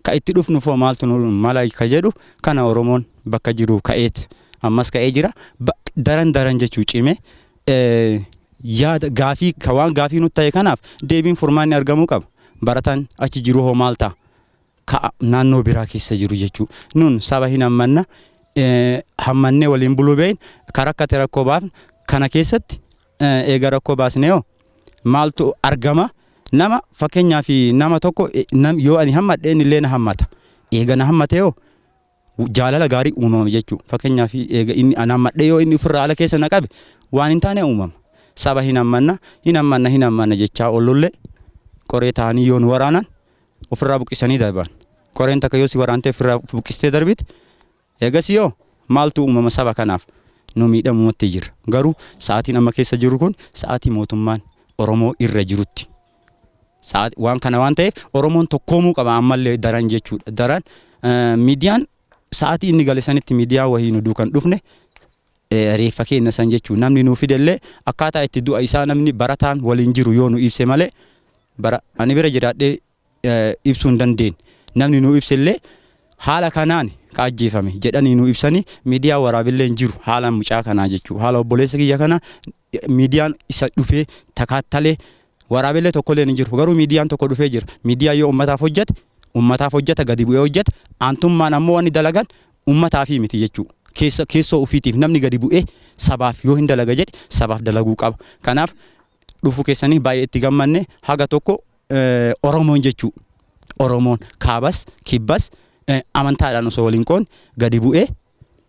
Ka itti dhufnu foo maaltu nu mala ka jedhu kana Oromoon bakka jiru ka'eet ammas ka'ee jira. Daran daran jechuu cime yaada gaafii ka waan gaafii nutti ta'e kanaaf deebiin furmaanni argamuu qaba. Barataan achi jiru hoo maal ta'a? Ka naannoo biraa keessa jiru jechuu. Nun saba hin hammanna, hammannee waliin buluu beeyin ka rakkate rakkoo baafna. Kana keessatti eega rakkoo baasnee hoo maaltu argama? Nama fakkeenyaaf nama tokko yoo ani hammadhe inni illee na hammata. Eega na hammatee hoo jaalala gaarii uumama jechuudha. Fakkeenyaaf eega inni ana hammadhee yoo inni ofirraa ala keessa na qabe waan hin taane uumama. Saba hin hammanna, hin hammanna, hin hammanna jechaa ollullee qoree ta'anii yoo nu waraanan ofirraa buqqisanii darban. Qoreen takka yoo si waraantee ofirraa buqqistee darbite, eegas yoo maaltu uumama saba kanaaf? Nu miidhamumatti jira. Garuu sa'aatiin amma keessa jiru kun sa'aatii mootummaan Oromoo irra jirutti. Waan kana waan ta'eef Oromoon tokkoomuu qaba ammallee daran jechuudha. Daran miidiyaan sa'aatii inni gale sanitti miidiyaa wahii nu duukan dhufne reeffa keenya san jechuun namni nuu fidellee akkaataa itti du'a isaa namni barataan waliin jiru yoo nu ibse malee. Bara ani bira jiraadhee ibsuu hin dandeenye. Namni nuu ibsellee haala kanaan ka ajjeefame jedhanii nuu ibsanii, miidiyaa waraabillee hin jiru haala mucaa kanaa jechuudha. Haala obboleessa kiyya kana miidiyaan isa dhufee takaattalee waraabillee tokkollee hin jiru. Garuu miidiyaan tokko dhufee jira. Miidiyaan yoo ummataaf hojjete, ummataaf hojjeta, gadi bu'ee hojjeta. Aantummaan ammoo wanni dalagan ummataafi miti jechuudha. Keessa keessoo ofiitiif namni gadi bu'ee sabaaf yoo hin dalaga jedhe, sabaaf dalaguu qaba. Kanaaf dhufuu keessanii baay'ee itti gammanne. Haga tokko Oromoon jechuu, Oromoon kaabas kibbas amantaadhaan osoo waliin qoonne gadi bu'ee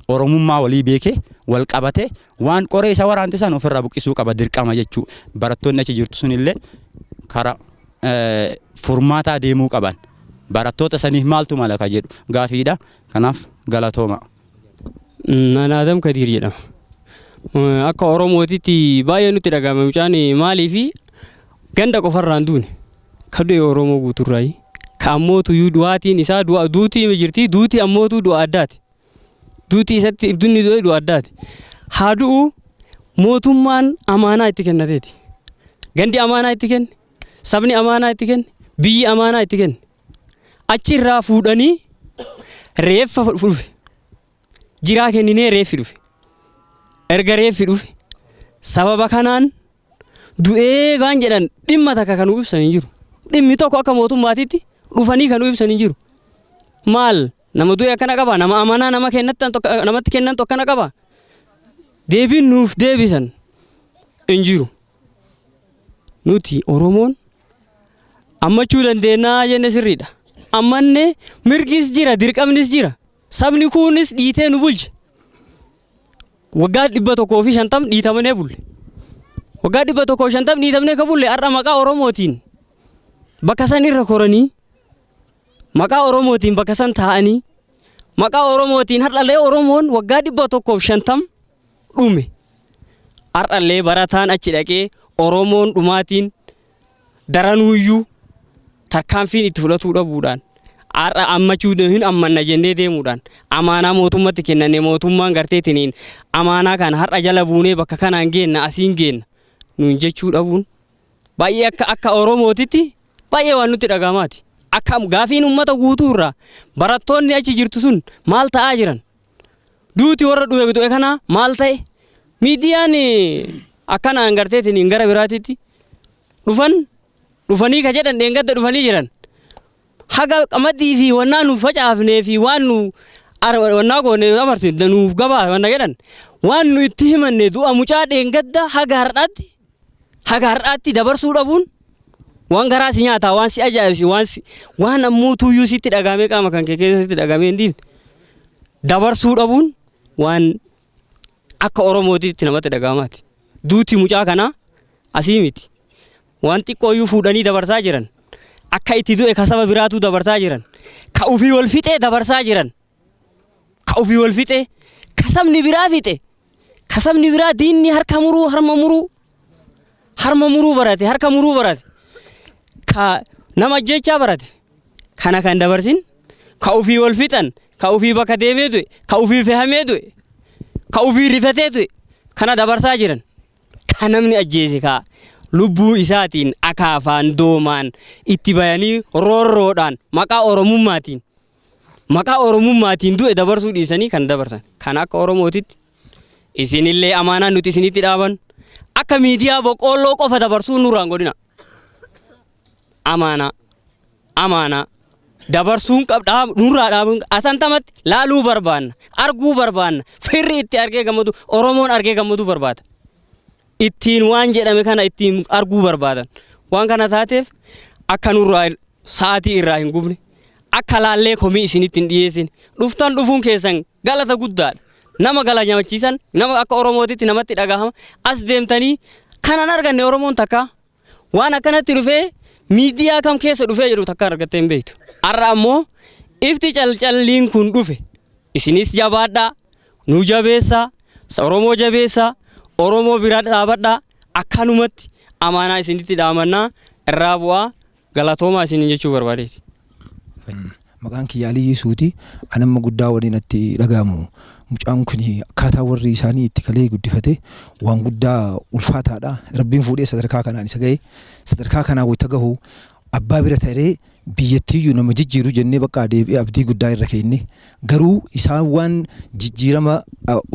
Oromummaa walii beekee wal qabatee waan qoree isa waraante san ofirraa buqqisuu qaba dirqama jechuu. Barattoonni achi jirtu sunillee karaa furmaataa deemuu qaban. Barattoota saniif maaltu mala ka jedhu gaafiidha. Kanaaf galatooma. Naan Adam Kadiir jedhama. Akka Oromootitti baay'ee nutti dhagahame. Mucaan maaliifi ganda qofarraa hin duune, ka du'e Oromoo guuturraayi. Ka ammootu iyyuu du'aatiin isaa du'a duutii jirti, duuti ammootu du'a addaati. Duuti isatti dunni du'e du'a addaati. Haa du'u, mootummaan amaanaa itti kennateeti. Gandi amaanaa itti kenne, sabni amaanaa itti kenne, biyyi amaanaa itti kenne. Achi irraa fuudhanii reeffa dhufe. Jiraa kenninee reeffi dhufe. Erga reeffi dhufe sababa kanaan du'ee waan jedhan dhimma takka kan nu ibsan hin jiru. Dhimmi tokko akka mootummaatitti dhufanii kan nu ibsan hin jiru. Maal nama du'e akkana qaba, nama amanaa nama kennattan namatti kennantu akkana qaba. Deebiin nuuf deebisan hin jiru. Nuti Oromoon ammachuu dandeennaa jenne sirriidha. Ammanne mirgis jira, dirqamnis jira. Sabni kunis dhiitee nu bulche. Waggaa 150 dhiitamnee bulle. Waggaa 150 dhiitamnee ka bulle, har'a maqaa Oromootiin bakka san irra koranii, maqaa Oromootiin bakka san taa'anii, maqaa Oromootiin har'allee Oromoon waggaa 150 dhume. Har'allee barataan achi dhaqee Oromoon dhumaatiin daranuuyyuu tarkaanfiin itti fudhatuu dhabuudhaan, har'a ammachuu hin ammanna jennee deemuudhaan, amaanaa mootummatti kennanne, mootummaan garteetiniin amaanaa kana har'a jala buunee bakka kanaan geenna, asiin geenna nuun jechuu dhabuun baay'ee akka Oromootitti baay'ee waan nutti dhagahamaati. Akka gaafiin uummata guutuu irraa, barattoonni achi jirtu sun maal ta'aa jiran? Duuti warra du'e du'e kanaa maal ta'e? Miidiyaan akkanaan garteetiin gara biraatitti dhufan, dhufanii ka jedhan dheengadda dhufanii jiran. Haga qamadii fi wannaa nu facaafnee fi waan nu wannaa goone amartu nuuf gabaa wanna jedhan, waan nu itti himanne du'a mucaa dheengadda haga har'aatti dabarsuu dhabuun waan garaa si nyaataa, waan si ajaa'ibsi, waan si waan ammoo tuyyuu sitti dhagaamee qaama kan kee keessa sitti dhagaamee hin dhiifne dabarsuu dhabuun waan akka Oromootitti namatti dhagahamaati. Duuti mucaa kanaa asii miti. Waan xiqqooyyuu fuudhanii dabarsaa jiran. Akka itti du'e ka saba biraatu dabarsaa jiran. Ka ofii wal fixee dabarsaa jiran. Ka ofii wal fixee, ka sabni biraa fixe. Ka sabni biraa diinni harka muruu, harma muruu, harma muruu barate, harka muruu barate. Ka nama ajjeechaa barate. Kana kan dabarsin, ka ofii wal fixan, ka ofii bakka deemee du'e, ka ofii fehamee du'e, ka ofii rifatee du'e kana dabarsaa jiran. Ka namni ajjeese, ka lubbuu isaatiin akaafaan doomaan itti bayanii roorroodhaan maqaa Oromummaatiin du'e dabarsuu dhiisanii kan dabarsan. Kan akka Oromootitti isinillee amaanaan nuti isinitti dhaaban, akka miidiyaa boqqoolloo qofa dabarsuu nurraan godhina. Amaanaa dabarsuun nurraa dhaabuun atantamatti laaluu barbaanna, arguu barbaanna, firri itti argee gammadu, Oromoon argee gammaduu barbaada. Ittiin waan jedhame kana ittiin arguu barbaadan. Waan kana taateef akka nurraa sa'aatii irraa hin gubne, akka laallee komii isinitti hin dhiyeessin dhuftan. Dhufuun keessan galata guddaadha. Nama gala nyamachiisan, nama akka Oromootitti namatti dhagahama. As deemtanii kanan arganne, Oromoon takka waan akkanatti dhufee miidiyaa kam keessa dhufee jedhu takka argattee hin beektu. Har'a ammoo ifti calcalliin kun dhufe. Isinis jabaadhaa, nu jabeessaa, Oromoo jabeessaa, Oromoo bira dhaabadhaa. Akkanumatti amaanaa isinitti dhaamannaa irraa bu'aa, galatoomaa isiniin jechuu barbaadeeti. Maqaan kiyya Aliyyii Suuti. An amma guddaa waliin natti dhaga'amu, mucaan kun akkaataa warri isaanii itti kalee guddifate waan guddaa ulfaataadha. Rabbiin fuudhee sadarkaa kanaan isa gahe. Sadarkaa kanaan wayita gahu abbaa bira taree biyyattiiyyuu nama jijjiiru jennee bakka deebi'ee abdii guddaa irra keenne. Garuu isaan waan jijjiirama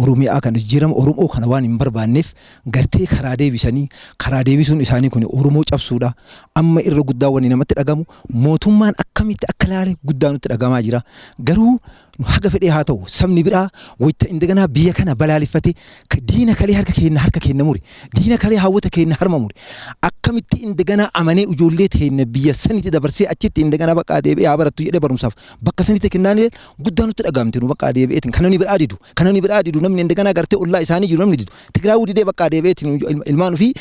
Oromiyaa kana, jijjiirama Oromoo kana waan hin barbaanneef gartee karaa deebisanii, karaa deebisuun isaanii kun Oromoo cabsuudha. Amma irra guddaa wanni namatti dhagamu, mootummaan akkamitti akka laale guddaa nutti dhagamaa jira. Garuu haga fedhee haa ta'u, sabni biraa wayita indaganaa biyya kana balaaleffate, diina kalee harka keenna mure, diina kalee hawwata keenna harma mure, akkamitti indaganaa amanee ijoollee teenya biyya sanitti dabarsee achitti indaganaa bakka deebi'ee haa barattu jedhee barumsaaf bakka sanitti kennaan guddaa nutti dhagaamte. Nu bakka deebi'eetiin kan namni biraa didu, kan namni biraa didu, namni indaganaa gartee ollaa isaanii jiru namni didu, Tigraawuu didee bakka deebi'eetiin ilmaan ofii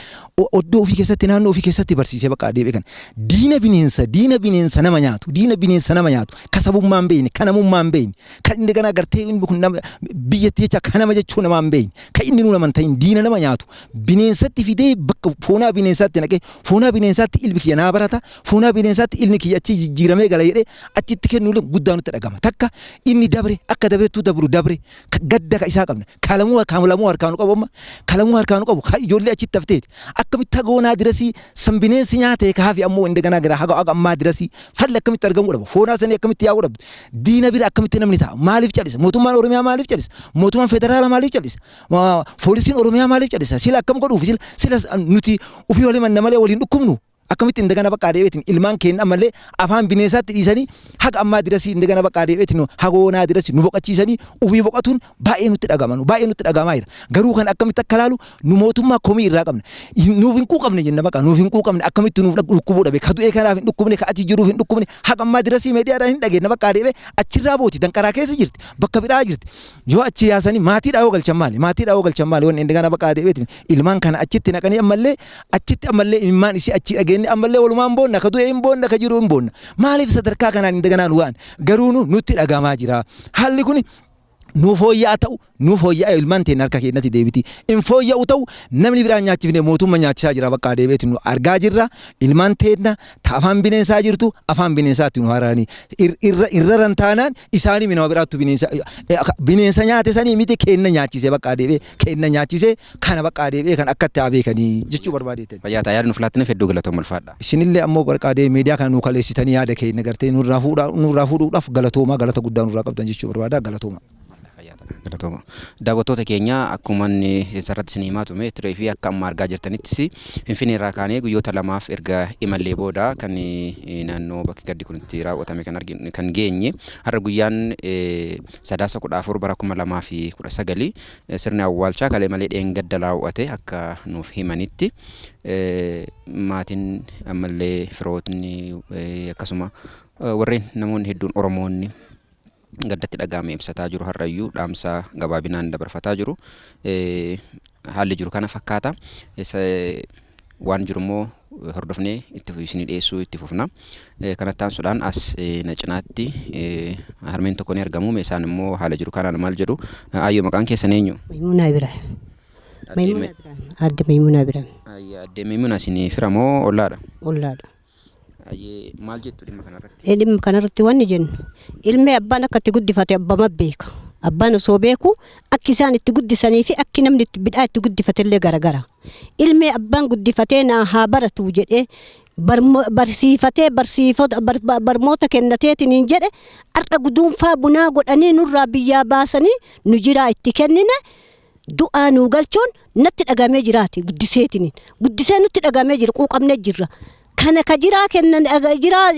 oddoo ofii keessatti, naannoo ofii keessatti barsiisee bakka deebi'ee kan diina bineensa, diina bineensa nama nyaatu, diina bineensa nama nyaatu, ka sabummaa hin beekne, ka namummaa hin beekne, kan inni ganaa gartee inni kun nama biyyatti jecha ka nama jechuu namaa hin beekne, kan inni nu nama hin ta'in, diina nama nyaatu bineensatti fidee bakka foonaa bineensaatti naqee, foonaa bineensaatti ilmi kiyya naa barata, foonaa bineensaatti ilmi kiyya achi jijjiiramee gala jedhee achitti kennuun guddaa nutti dhagama. Takka inni dabre akka dabrettuu dabru dabre gadda ka isaa qabna. Kalamuu kalamuu harkaanu qabu, amma kalamuu harkaanu qabu ka ijoollee achitti hafteeti. Akkamitti haga onaa dirasii san bineensi nyaate kaafi ammoo inni ganaa gara haga ammaa dirasii falli akkamitti argamuu dhaba? Foonaa sanii akkamitti yaa'uu dhabdu? Diina bira akkamitti namni ta'a? Maaliif calisa? Mootummaan Oromiyaa maaliif calisa? Mootummaan federaalaa maaliif calisa? Poolisiin Oromiyaa maaliif calisa? Sila akkam godhuuf? Sila nuti ofii walii manna malee waliin dhukkubnu. Akkamitti indagana bakka deebi'eetiin ilmaan keenya ammallee afaan bineensaatti dhiisanii haga ammaa dirasii indagana bakka deebi'eetiin hagoonaa dirasii nu boqachiisanii ofii boqatuun baay'ee nutti dhagama, baay'ee nutti dhagamaa jira. Garuu kan akkamitti akka laalu nu mootummaa komii irraa qabna. Nuuf hin quuqamne jenna, baqa nuuf hin quuqamne. Akkamitti nuuf dhukkubuu dhabe? Ka du'ee kanaaf hin dhukkubne, ka achi jiruuf hin dhukkubne. Haga ammaa dirasii miidiyaadhaan hin dhageenye, bakka deebi'ee achirraa booti, danqaraa keessa jirti, bakka biraa jirti. Yoo achi yaasanii maatiidhaa yoo galchan maali? Maatiidhaa yoo galchan maali? Wanni indagana bakka deebi'eetiin ilmaan kana achitti naqanii ammallee achitti ammallee ilmaan isii achi dhageenye ammallee walumaan boonna, ka du'e hin boonna, ka jiru hin boonna. Maaliif sadarkaa kanaan indaganaa nu ga'an? Garuu nu nutti dhagamaa jira. Haalli kun nu fooyya'aa ta'u, nu fooyya'aa, ilmaan teenya harka keenyatti deebiti. In fooyya'u ta'u, namni biraan nyaachifne, mootummaa nyaachisaa jira. Bakka deebi'eeti nu argaa jirra. Ilmaan teenya ta afaan bineensaa jirtu afaan bineensaatti nu hararanii irra irra taanaan isaanii nama biraattu bineensa bineensa nyaate sanii miti, keenya nyaachise, bakka deebi'ee keenya nyaachise kana bakka deebi'ee kan akkatti haa beekanii jechuu barbaadeetan. Fayyaa ta'a, yaada nuuf laattaniif hedduu galatooma, ulfaadha. Isinillee ammoo bakka deebi'ee miidiyaa kana nu kaleessitanii yaada keenya gartee nurraa fuudhuudhaaf galatoomaa, galata guddaa nurraa qabdan jechuu barbaada, galatooma. Galatooma. Daawwattoota keenya, akkuma inni isarratti isin himaa tume turee fi akka amma argaa jirtanittis, Finfinnee irraa kaanee guyyoota 2f erga imallee booda kan naannoo bakki gaddi kun itti raawwatame kan arginu kan geenye. Har'a guyyaan Sadaasa 14 bara 2019, sirni awwaalchaa kalee malee dheengadda raawwate. Akka nuuf himanitti maatiin ammallee firootni akkasuma warreen namoonni hedduun Oromoonni gaddatti dhaga'ame ibsataa jiru, har'ayyuu dhaamsa gabaabinaan dabarfataa jiru. Haalli jiru kana fakkaata. Waan jiru immoo hordofnee itti isinii dhiyeessuu itti fufna. Kanatti aansuudhaan as na cinaatti harmeen tokko ni argamu. Isaan immoo haala jiru kanaan maal jedhu? Ayyoo, maqaan keessan eenyu? Maimunaa Ibrahim. Maimunaa Ibrahim. Aadde Maimunaa Ibrahim. Aadde Maimunaa, isin fira moo ollaadha? Ollaadha. Ayyee, maal jettu dhimma kanarratti? Dhimma kanarratti wanni jennu, ilmi abbaan akka itti guddifate abbama beeka. Abbaan osoo beeku akki isaan itti guddisanii fi akki namni itti bidhaa itti guddifate illee garagara. Ilmi abbaan guddifatee naa haa baratu jedhee barsiifatee barsiifota barmoota kennateetiin hin jedhe, har'a guduunfaa bunaa godhanii nurraa biyyaa baasanii nu jiraa itti kennine du'aa nuu galchuun natti dhagamee jiraati. Guddiseetiin guddisee nutti dhagamee jira, quuqamnee jirra. Kana ka jiraa kennan jiraa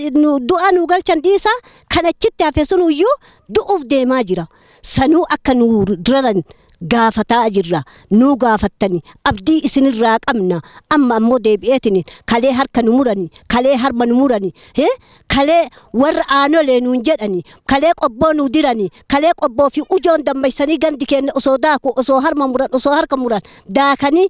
du'aa nuu galchan dhiisaa, kan achitti hafe sunuyyuu du'uuf deemaa jira. Sanuu akka nu raran gaafataa jirra. Nuu gaafattani abdii isinirraa qabna. Amma ammoo deebi'eetiin kalee harka nu murani, kalee harma nu murani, kalee warra aanolee nuun jedhani, kalee qobboo nu dirani, kalee qobboo fi ujoon dammaysanii gandi keenya osoo daaku, osoo harma muran, osoo harka muran daakanii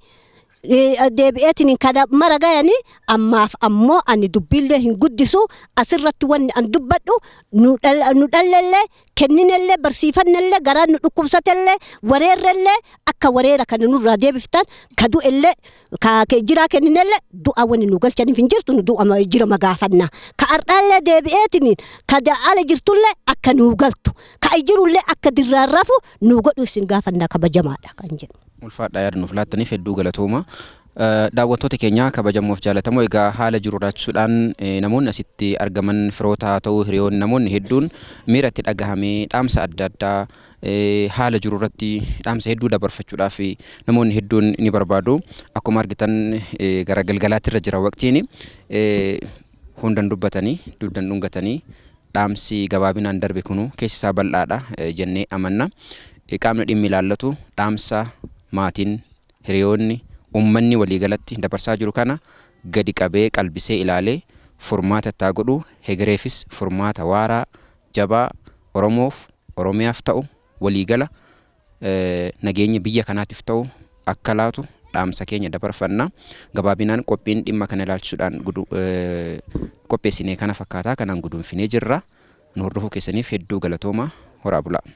deebi'eetiin kana mara gayanii. Ammaaf ammoo ani dubbiillee hin guddisu. Asirratti wanni an dubbadhu, nu dhallallee kenninellee barsiifannellee garaan nu dhukkubsatellee wareerrellee akka Akka wareera kana nurraa deebiftan ka du'ellee ka jiraa kenninellee du'a wani nu galchaniif hin jirtu nu du'a jira magaafanna. Ka ardhaallee deebi'eetiniin ka ala jirtullee akka nuu galtu ka jirullee akka dirraan rafu nuu godhu isin gaafanna kabajamaadha kan jedhu. Ulfaadhaa yaada nuuf laattaniif hedduu galatooma. Daawwattoota keenya kabajamoof jaalatamoo, egaa haala jiru ilaalchisuudhaan namoonni asitti argaman firoota haa ta'u hiriyoonni, namoonni hedduun miira itti dhagahamee dhaamsa adda addaa haala jiru irratti dhaamsa hedduu dabarfachuudhaaf namoonni hedduun ni barbaadu. Akkuma argitan gara galgalaatti irra jira waqtiin. Hundan dubbatanii dugdan dhungatanii dhaamsi gabaabinaan darbe kunu keessi isaa bal'aadha jennee amanna. Qaamni dhimmi ilaallatu dhaamsa maatiin, hiriyoonni, uummanni waliigalatti dabarsaa jiru kana gadi qabee qalbisee ilaalee furmaata itti haa godhu. Hegereefis furmaata waaraa jabaa Oromoof Oromiyaaf ta'u, waliigala nageenya biyya kanaatiif ta'u akka laatu dhaamsa keenya dabarfanna. Gabaabinaan qophiin dhimma kana ilaalchisuudhaan qopheessine kana fakkaataa kanaan guduunfinee jirra. Nu hordofuu keessaniif hedduu galatooma, horaa bulaa.